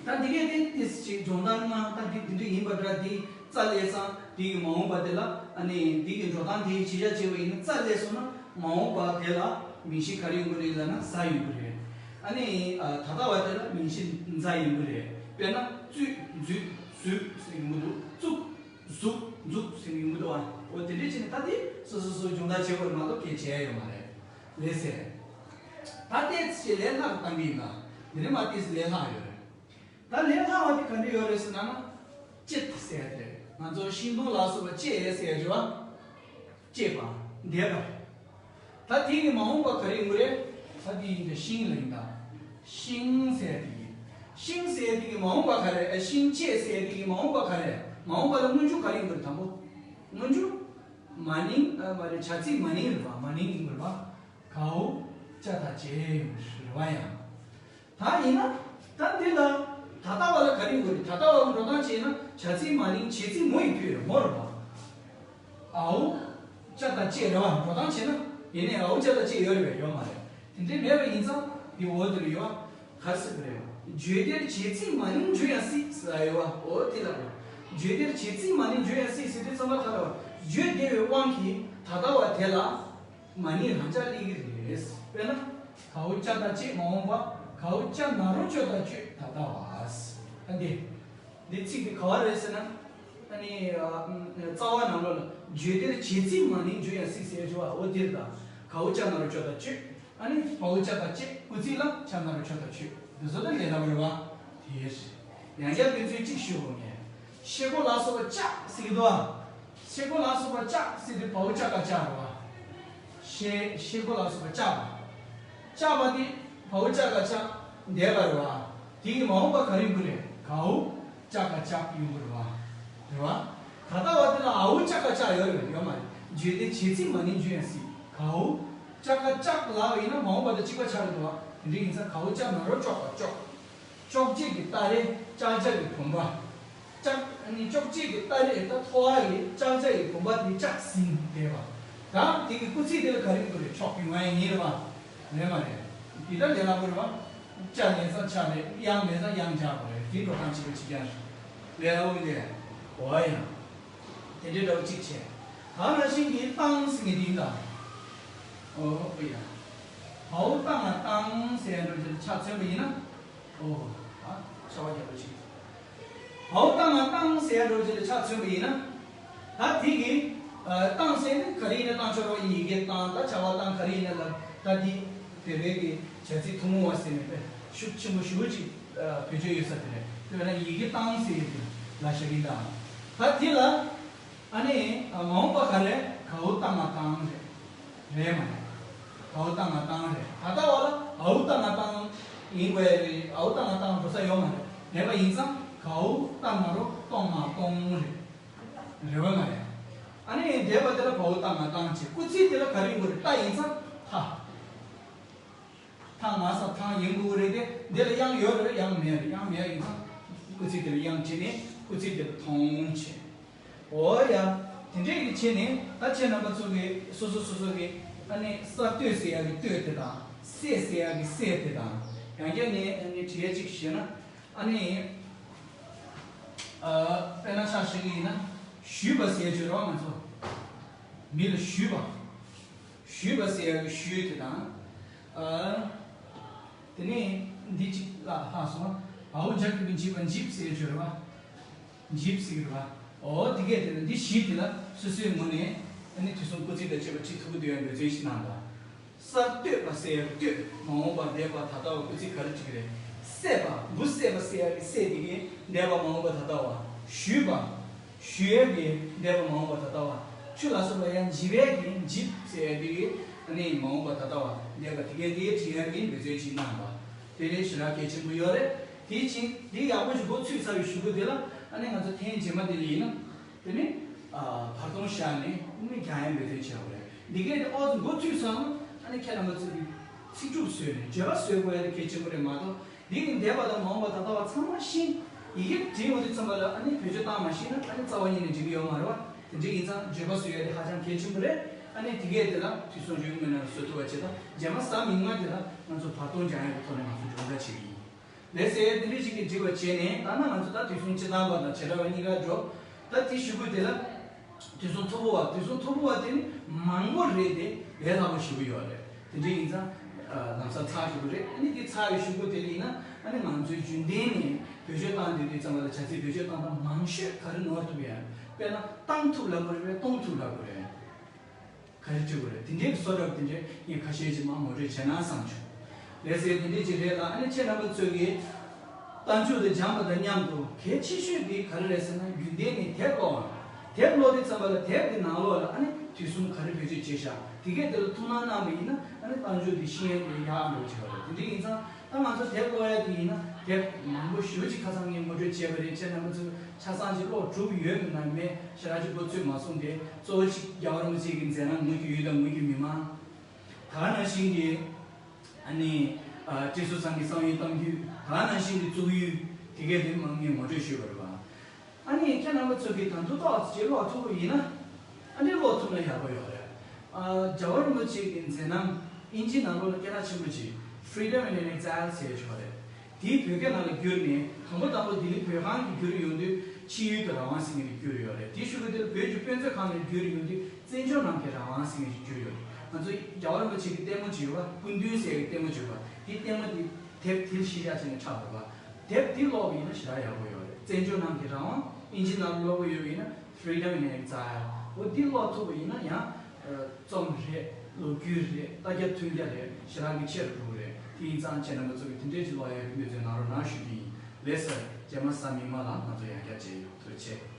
ད་འདི་གས་དེ་ཏིས་ཅིག་སྦྱོང་བརྡར་གནང་། ད་འདི་འདི་འདྲ་ཡིན་པ་འདྲ། འདི་རྩ་ལས་ཙང་འདི་གི་མ་འོངས་པ་དེ་ལ། ཨ་ནི་འདི་གི་འགྲོ་སྟངས་དེ་ཇི་བཞག་བྱས་པ་ཡིན་ན། རྩ་ལས་སོང་ན་མ་འོངས་པ་དེ་ལ་མིང་གཞི་ག་རེ་ཡོང་གི་རེད་ལབ་ན། ཟ་ཡོང་གི་རེད། ཨ་ནི་ཨ་ད་ལྟ་བ་དེ་ལ་མིང་གཞི་ཛ་ཡོང་གི་རེད། དཔེར་ན་བཙུད་འཛུད་ཟུད་ཟེར་ཡོང་གི་འདུག་བཙུགས་ཟུག་འཛུག་ཟེར་ཡོང་གི་འདུག་ཨ། འོ་དེ་འདྲས་བྱས་ནས་ད་དེ་སོ་སོ་སོ་སྦྱོང་བརྡར་བྱེད་དགོས་རེད་མ་གཏོགས་གལ་ཆེ་ཡོད་མ་རེད། ལགས་སེ། ད་ལྟའི་ཚེ་ལས་སླ་བཏང་གི་ཡིན་ད། འདི་ནས་མར་ལྟས་ལས་སླ་ཡོད་རེད། ད་ལས་སླ་བ་དེ་ག་འདྲ་ཡོད་རེད་ཟེར་ན། ན་བཅད་ཟེར་ཡ་དེ་རེད། ང་ཚོ་ཤིང་སྡོང་ལ་སོགས་པ་བཅད་ཟེར་ཡ་རེད་བ། བཅད་པ། འདེབས་པ། ད་དེ་གི་མ་འོངས་པ་ག་རེ་ཡོང་གི་རེད། ད་དེ་ཡིན་ད་ཤིང་ལ་ཡིན་ད། ཤིང་ཟེར་ཡ་དེ་གི། ཤིང་ཟེར་ཡ་དེ་གི་མ་འོངས་པ་ག་རེ། ཨ་ཤིང་བཅད་ཟེར་ཡ་དེ་གི་མ་འོངས་པ་ག་རེ། མ་འོངས་པ་ལ་སྔོན་འཇུག་ག་རེ་ཡོང་གི་རེད། དང་པོ། སྔོན་འཇུག་མ་ནིང་། ཨ་མ་རེད། བྱ་ཚིག་མ་ནིང་རེད་བ། མ་ནིང་ཡིན་དགོས་རེད་བ། གའོ་ཅ་ད་ཅེ་ཡོང་གི་རེད་བ་ཡང་། ད་ཡིན་ན། ད་འདི་ལ་ད་ལྟ་བ་ལ་ག་རེ་ཡོང་གི་རེད། ད་ལྟ་བ་གི་འགྲོ་སྟངས་བྱས་ན་བྱ་ཚིག་མ་ནིང་བྱེད་ཚིག་མོ་ཡི་དུས་རེད། མོ་རེད་བ། འའོ་ཅ་ད་ཅེ་རེད་བ། འགྲོ་སྟངས་བྱས་ན། ཡིན་ནའི་འའོ་ཅ་ད་ཅེ་ཡོད་རེད་བས། ཡོད་མ་རེད། དེ་འདྲའི་མེད་པ་ཡིན་ཙང་འདི་འོ་དེ་རུ་ཡོད་བ། ག་རེ་ཟེར་གི་རེད། བརྗོད་བདེར་བྱེད་ཚིག་མ་ནིང་འཇུ་ཡང་སྲིད་ཟེར་ཡོད་བ། འོ་དེ་ལ་རེད། བརྗོད་བདེར་བྱེད་ཚིག་མ་ནིང་འཇུ་ཡང་སྲིད་ཟེར་དུས་ཙམ་པ་ག་རེ་བ། བརྗོད་བདེ་བའི་དབང་གིས་ད་ལྟ་བ་དེ་ལ་མ་ནིང་རང་འཇགས་སླེབས་ཀྱི་རེད། དཔེར་ན། གའོ་ཅ་ད་ཅེ་མ་འོངས་པ། གའོ་ཅ་ན་རོ་ཅོ་ད་ཅོད་ད་ལྟ་བ། ཨ་འདི། འདི་ཚིག་འདི་ག་བ་རེད་ཟེར་ན། ཨ་ནི་ཨ་རྩ་བ་ནང་ལོགས་ལ་བརྗོད་བདེར་བྱེད་ཚིག་མ་ནིང་འཇུ་ཡང་སྲིད་ཟེར་ཡ་བ། འོ་དེ་རེད་ད། གའོ་ཅ་ན་རོ་ཅོ་ད་ཅོད། ཨ་ནི་བའོ་ཅ་ད་ཅེ། སྐུལ་ཚིག་ལ་ཅ་ན་རོ་ཅོ་ད་ཅོད། འདི་ཚོ་ད་ལས་སླ་པོ་རེད་བ། དེ་རེད། ཡང་བསྐྱར་དཔེ་མཚོན་གཅིག་ཞུ་འོང་ངས། ཤེལ་སྒོ་ལ་སོགས་པ་ལྕགས་ཟེར་གི་འདུག་ཨ། ཤེལ་སྒོ་ལ་སོགས་པ་ལྕགས་ཟེར་དུས་བའོ་ཅ་ག་ལྕགས་རེད་བ། ཤེལ་ཤེལ་སྒོ་ལ་སོགས་པ་ལྕགས་པ། ལྕགས་པ་དེ་བའོ་ཅ་ག་ལྕགས་འདས་པ་རེད་བ། དེ་གི་མ་འོངས་པ་ག་རེ་ཡོང་གི་རེད། གའོ་ཅ་ག་ལྕགས་ཡོང་གི་རེད་བ། རེད་བ། ད་ལྟ་བ་དེ་ལ་འའོ་ཅ་ག་ལྕགས་ཡོད་རེད་ཡོད་མ་རེད། བརྗོད་བདེར་བྱེད་ཚིག་མ་ནིང་འཇུ་ཡང་སྲིད། གའོ་ཅ་ག་ལྕགས་ལབ་པ་ཡིན་ན་མ་འོངས་པ་དང་གཅིག་པ་ཆགས་ཀྱི་འདུག་བ། དེ་འདྲ་ཡིན་ཙང་གའོ་ཅ་ན་རོ་ཅོག་པ་ཅོག་ཅོག་ཅེ་གི་སྟ་རེ་ལྕགས་ལྕགས་ཀྱི་བུམ་པ། ལྕགས་ཨ་ནི་ཅོག་ཅེ་གི་སྟ་རེ་ད་ཐོ་བ་གི་ལྕགས་ལྕགས་ཀྱི་བུམ་པ་དེ་ལྕགས་ཟིན་བསྡད་པ། ད་དེ་གི་སྐུལ་ཚིག་དེ་ལ་ག་རེ་དགོས་རེད། ཕྱོགས་ཀྱི་ང་ཡིན་རེད་བ། རེད་མ་རེད། འདི་ལྟར་ལས་སླ་པོ་རེད་བ། ཅ་མེད་ཙང་ཆ་རེད། དབྱངས་མེད་ཙང་དབྱངས་སྦྱར་དགོས་རེད། དེ་འགྲོ་སྟངས་བྱེད་པ་བྱེད་ཀྱང་རེད། ལས་སླ་པོ་མི་འདུག་འོ་ཡ། དེ་འདྲའི་འདྲ་བོ་གཅིག་བྱས། ད་ནང་བཞིན་གྱི་བཏང་ཟེར་མཁན་དེ་ཡིན་ད། འོ་ཨོ་ཡ། བའོ་བཏང་ང་བཏང་ཟེར་ཡ་འདྲ་བོ་ཅིག་ལ་ཆ་མཚོན་པ་ཡིན་ན། ཨོ། ཨ། ཆ་བ་རྒྱག་པ་ཅིག་བའོ་བཏང་ང་བཏང་ཟེར་ཡ་འདྲ་བོ་ཅིག་ལ་ཆ་མཚོན་པ་ཡིན་ན། ད་དེ་གི་ཨ། བཏང་ཟེར་ནི་ག་རེ་ཡིན་ན་བཏང་ཆོག་རོགས། ཡི་གེ་བཏང་། ད་བྱ་བ་བཏང་ག་རེ་ཡིན་ན་ལབ། ད་དེ་བོད་པའི་གི་བྱ་ཚིག་ཐུང་ངུ་བ་ཟེར་ནས་དཔེ་ཤུགས་ཆེན་པོ་ཞེ་པོ་ཅིག་ཨ། བེད་སྤྱོད་ཡོད་ས་དེ་རེད། དཔེར་ན་ཡི་གེ་བཏང་ཟེར་ཡ་དེ་ལ་བཞག་གིན་ད། ད་དེ་ལ། ཨ་ནི་མ་འོངས་པ་ག་རེ། གའོ་བཏང་ང་བཏང་རེད། རེད་མ་རེད། གའོ་བཏང་ང་བཏང་རེད། ད་ལྟ་བ་ལ་འའོ་བཏང་ང་བཏང་ཡིན་དགོས་ཡ་རེད། འའོ་བཏང་ང་བཏང་འགྲོ་ས་ཡོད་མ་རེད། མེད་པ་ཡིན་ཙང་གའོ་བཏང་ང་རོ་གཏོང་ང་གཏོང་རེད། རེད་བ་མ་རེད། ཨ་ནི་འདས་པ་དེ་ལ་བའོ་བཏང་ང་བཏང་བྱས། སྐུལ་ཚིག་དེ་ལ་ག་རེ་དགོས་རེད། ད་ཡིན་ཙང་ད། ཐང་ང་ས་ཐང་ཡིན་དགོས་རེད་དེ། འདི་ལ་དབྱངས་ཡོད་རེད། དབྱངས་མེད་རེད། དབྱངས་མེད་ཡིན་ཙང་། སྐུལ་ཚིག་དེ་ལ་དབྱངས་བྲིས་ནས་སྐུལ་ཚིག་དེ་ལ་མཐོང་བྱས། འོ་ཡ། དེ་འདྲས་ཀྱི་ཆེད་ནས་ད་ཁྱེད་རྣམ་པ་ཚོ་གི་སོ་སོ་སོ་སོ་གི་ཨ་ནི་གསར་གཏོད་ཟེར་ཡག་གི་གཏོད་དེ་དང་སྲས་ཟེར་ཡག་གི་སྲས་དེ་དང་ཡང་བསྐྱར་ནས་ཨ་ནི་བྲིས་ཡ་གཅིག་བཤད་ན། ཨ་ནི། ཨ། དཔེར་ན་ཆ་བཞག་གི་ཡིན་ན། ཞུས་པ་ཟེར་བརྗོད་རོགས་ང་ཚོ། མི་ལ་ཞུས་པ། ཞུས་པ་ཟེར་ཡག་གི་ཞུས་དེ་དང་། ཨ། དེ་ནས་འདི་གཅིག་ལ་ལྷག་སོང་། བའོ་ཇ་གི་གུ་འཇིབ་པ་འཇིབ་ཟེར་བརྗོད་རོགས། འཇིབ་ཟེར་གི་རོགས། འོ་དེ་གས་དེ་ལ་འདི་བཞི་དེ་ལ་སོ་སོའི་ངོས་ནས་ཨ་ནི་དུས་གསུམ་སྐུལ་ཚིག་དང་བཅས་པ་ཅིག་ཐུབ་ཀྱི་འདུག་ཡང་འབད་བརྩོན་ཞིག་གནང་དང་། གསར་གཏོད་པ་ཟེར་ཡག་གི་གཏོད་མ་འོངས་པར་འདས་པ་ད་ལྟ་བ་སྐུལ་ཚིག་ག་རེ་བྲིས་ཀྱི་རེད། བསད་པ་འབུ་བསད་པ་ཟེར་ཡག་གི་བསད་དེ་གི་འདས་པ་མ་འོངས་པ་ད་ལྟ་བ། ཞུས་པ། ཞུ་ཡག་གི་འདས་པ་མ་འོངས་པ་ད་ལྟ་བ། ཆུ་ལ་སོགས་པ་ཡང་འཇིབ་ཡག་གི་འཇིབ་ཟེར་ཡག་དེ་གི་ཨ་ནི་མ་འོངས་པ་ད་ལྟ་བ་འདས་པ་དེ་གའི་དེ་བྲིས་ཡག་གི་འབད་བརྩོན་ཅིག་གནང་བ། དེ་ནི་ཞེ་དྲག་གལ་ཆེན་པོ་ཡོད་རེད། དེ་ཕྱིན་དེ་ཡག་པོ་ཞིག་མགོ་ཚོས་ཚར་བའི་གཞུག་གུ་དེ་ལ་ཨ་ནི་ང་ཚོ་ཐེངས་རྗེས་མ་དེ་ལ་ཡིན་ན། དེ་ནི། ཨ། བར་སྟོང་བཞག་ནས་ཨ་ནི་རྒྱག་ཡག་འབད་བརྩོན་བྱེད་དགོས་རེད། འདི་གས་དེ་ཨོ་ཙི་མགོ་ཚོས་སོང་ན་ཨ་ནི་ཁྱེད་རྣམ་པ་ཚོ་གི་ཚིག་གྲུབ་བཟོས་ནས་བརྗོད་པ་བཟོ་དགོས་ཡག་དེ་གལ་ཆེན་པོ་རེད་མ་གཏོགས། འདི་གི་འདས་པ་དང་མ་འོངས་པ་ད་ལྟ་བ་ཚང་མ་ཤེས། ཡི་གེ་བྲིས་ཡོང་དུས་ཙམ་པ་ལ་ཨ་ནི་བེད་སྤྱོད་བཏང་མ་ཤེས་ན་ཨ་ནི་རྩ་བ་ཉིད་ནས་འགྲིག་གི་ཡོད་མ་རེད་བ། དེ་འདྲ་ཡིན་ཙང་བརྗོད་པ་བཟོ་ཡག་དེ་ཧ་ཅང་གལ་ཆེན་པོ་རེད། ཨ་ནི་དེ་གས་དེ་ལ་དུས་གསུམ་རིང་མོའི་ནང་ལ་བཟོ་ཐུབ་པ་བྱེད་དང་རྗེས་མ་གཟའ་མིག་དམར་དེ་ལ་ང་ཚོ་བར་སྟོང་རྒྱག་ཡག་གི་ཐོག་ནས་ང་ཚོ་སྦྱོང་བརྡར་བྱེད་ཀྱི་ཡིན། ལགས་སེ། དེ་འདྲ་ཞིག་གིས་འགྲིག་པ་བྱས་ནས་ད་ནི་ང་ཚོ་ད་དུས་གསུམ་སྤྱིར་བཏང་པ་དང་བྱེ་བྲག་པ་གཉིས་ཀ་འགྲོ། ད་དེ་གཞུག་གུ་དེ་ལ། དུས་གསུམ་མཐུ་བོ་བ། དུས་གསུམ་མཐུ་བོ་བ་དེ་ནི་མང་པོ་རེད་དེ་ལས་སླ་པོ་ཞེ་པོ་ཡོད་རེད། དེ་འདྲ་ཡིན་ཙང་། ཨ། ལམ་སང་ཚར་ཞེ་པོ་རེད། ཨ་ནི་དེ་ཚར་བའི་གཞུག་གུ་དེ་ལ་ཡིན་ན་ཨ་ནི་ང་ཚོའི་རྒྱུན་ལྡན་ནས་བེད་སྤྱོད་བཏང་བསྡད་དུས་ཙམ་པ་ལ་བྱ་ཚིག་བེད་སྤྱོད་བཏང་སྟངས་མང་ཤོས་ག་རེ་ནོར་ཐུབ་ཡ། དཔེར་ན་བཏང་ཐུབ་ལབ་དགོས་རེད་པས་གཏོང་ཐུབ་ལབ་དགོས་རེད། ག་རེ་བྲིས་དགོས་རེད། དེ་འདྲའི་བཟོ་འདྲ་པོ་དེ་འདྲའི་ངས་ཁ་ཤས་ཅིག་མར་ངོ་སྤྲོད་བྱས་ན་བསམ་བྱུང་། ལགས་སེ། དེ་འདྲའི་ཅིག་རེད་ལ། ཨ་ནི་ཁྱེད་རྣམ་པ་ཚོས་ཀྱིས་རྟགས་འཇུག་དེ་སྦྱངས་པ་དང་མཉམ་དུ་གལ་ཆེ་ཤོས་དེ་ག་རེ་རེད་ཟེར་ན་རྒྱུན་ལྡན་ནས་དེབ་ཀློག་པ། དེབ་ཀློག་དུས་ཙམ་པ་ལ་དེབ་ཀྱི་ནང་ལོགས་ལ་ཨ་ནི་དུས་གསུམ་ག་རེ་བེད་སྤྱོད་བྱས་ཤག་དེ་གས་དེ་ལ་ཐུགས་སྣང་གནང་བ་ཡིན་ན་ཨ་ནི་རྟགས་འཇུག་དེ་ཤེས་ཡ་དེ་ཡག་འགྲོ་བྱེད་པ་རེད། དེ་འདྲ་ཡིན་ཙང་ད་ང་ཚོ་དེབ་ཀློག་ཡ་དེ་ཡིན་ན་དེབ་མང་པོ་ཞེ་པོ་ཅིག་ཁ་སང་ངས་ངོ་སྤྲོད་བྱས་པ་རེད། ཁྱེད་རྣམ་པ་ཚོས་ཆ་ཚང་ཅིག་ཀློག་གྲུབ་ཡོད་མིན་ན་མེད་ཞེ་དྲག་ཅིག་མགོ་ཚོད་མ་སོང་སྟེ། གཙོ་བོ་གཅིག་རྒྱལ་བ་རིན་པོ་ཆེ་གི་མཛད་རྣམ་དངོས་ཀྱི་ཡུལ་དང་དངོས་ཀྱི་མི་མང་། ད་ག་ནང་བཞིན་གྱི་ཨ་ནི་ཨ་བཀྲས་ཟུར་ཚང་གི་བསམ་ཡས་གཏམ་རྒྱུད། ད་ག་ནང་བཞིན་གྱི་བཙུགས་ཡུལ་དེ་གས་དེ་མང་ངས་ངོ་སྤྲོད་ཞུས་པ་རེད་པ། ཨ་ནི་ཁྱེད་རྣམ་པ་ཚོ་གིས་ད་དུང་ཏོག་ཙམ་ཅིག་ཀློག་ཐུབ་པ་ཡིན་ན། ཨ་ནི་ཀློག་ཐུབ་ན་ཡག་པོ་ཡོད་རེད། ཨ། རྒྱལ་བ་རིན་པོ་ཆེ་གི་མཛད་རྣམ་ཨིན་ཇི་ནང་ལོགས་ལ་སྐད་གྲགས་ཆེན་པོ་ཅིག Freedom in Exile ཟེར་ཡག་ཅིག་ཡོད་རེད། དེའི་བོད་སྐད་ནང་ལ་བསྒྱུར་ནས་དང་པོ་དང་པོ་ལྡི་ལི་བོད་ཁང་གིས་བསྒྱུར་ཡོང་དུས་ཕྱི་ཡུལ་དུ་རང་དབང་ཟེར་མཁན་དེ་བསྒྱུར་ཡོད་རེད། དེའི་གཞུག་གུ་དེར་བོད་ཀྱི་དཔེ་མཛོད་ཁང་ནས་བསྒྱུར་ཡོང་དུས་བཙན་བྱོལ་ནང་གི་རང་དབང་ཟེར་མཁན་ཞིག་བསྒྱུར་ཡོད་རེད། ང་ཚོ་རྒྱལ་བ་རིན་པོ་ཆེ་གི་ལྟད་མོ་ཅིག་ཡོད་པ། སྐུ་མདུན་ཟེར་གི་ལྟད་མོ་ཅིག་ཡོད་པ། དེའི་ལྟད་མོ་དེ་དེབ་དེ་ལ་གཞི་བཞག་བྱས་ནས་ཆགས་ཡོད་པ། དེབ་དེ་ཀློག་པ་ཡིན་ན་ཞེ་དྲག་ཡག་པོ་ཡོད་རེད། བཙན་བྱོལ་ནང་གི་རང་དབང་ཨིན་ཇི་ནང་ཀློག་གི་ཡོད་པ་ཡིན་ན། Freedom in Exile འོ་འདི་ཀློག་ཐུབ་པ་ཡིན་ན་ཡང་། ཨ། རྩོམ་རེད། ལོ་རྒྱུས་རེད། ལྟ་རྒྱ་ཐུང་རྒྱ་རེད། ཞེ་དྲག་གི་ཆེ་རུ་འགྲོ་གི་རེད། དེ་ཡིན་ཙང་ཁྱེད་རྣམ་པ་ཚོ་གིས་དེ་འདྲས་ཅིག་ཀློག་ཡག་གི་འབད་བརྩོན་གནང་རོགས་གནང་ཞུ་གི་ཡིན། ལགས་སེ། རྗེས་མ་གཟའ་མིག་དམར་ལ་ང་ཚོ་ཡང་བསྐྱར་མཇལ་ཡོང་། ཐུགས་རྗེ་ཆེ།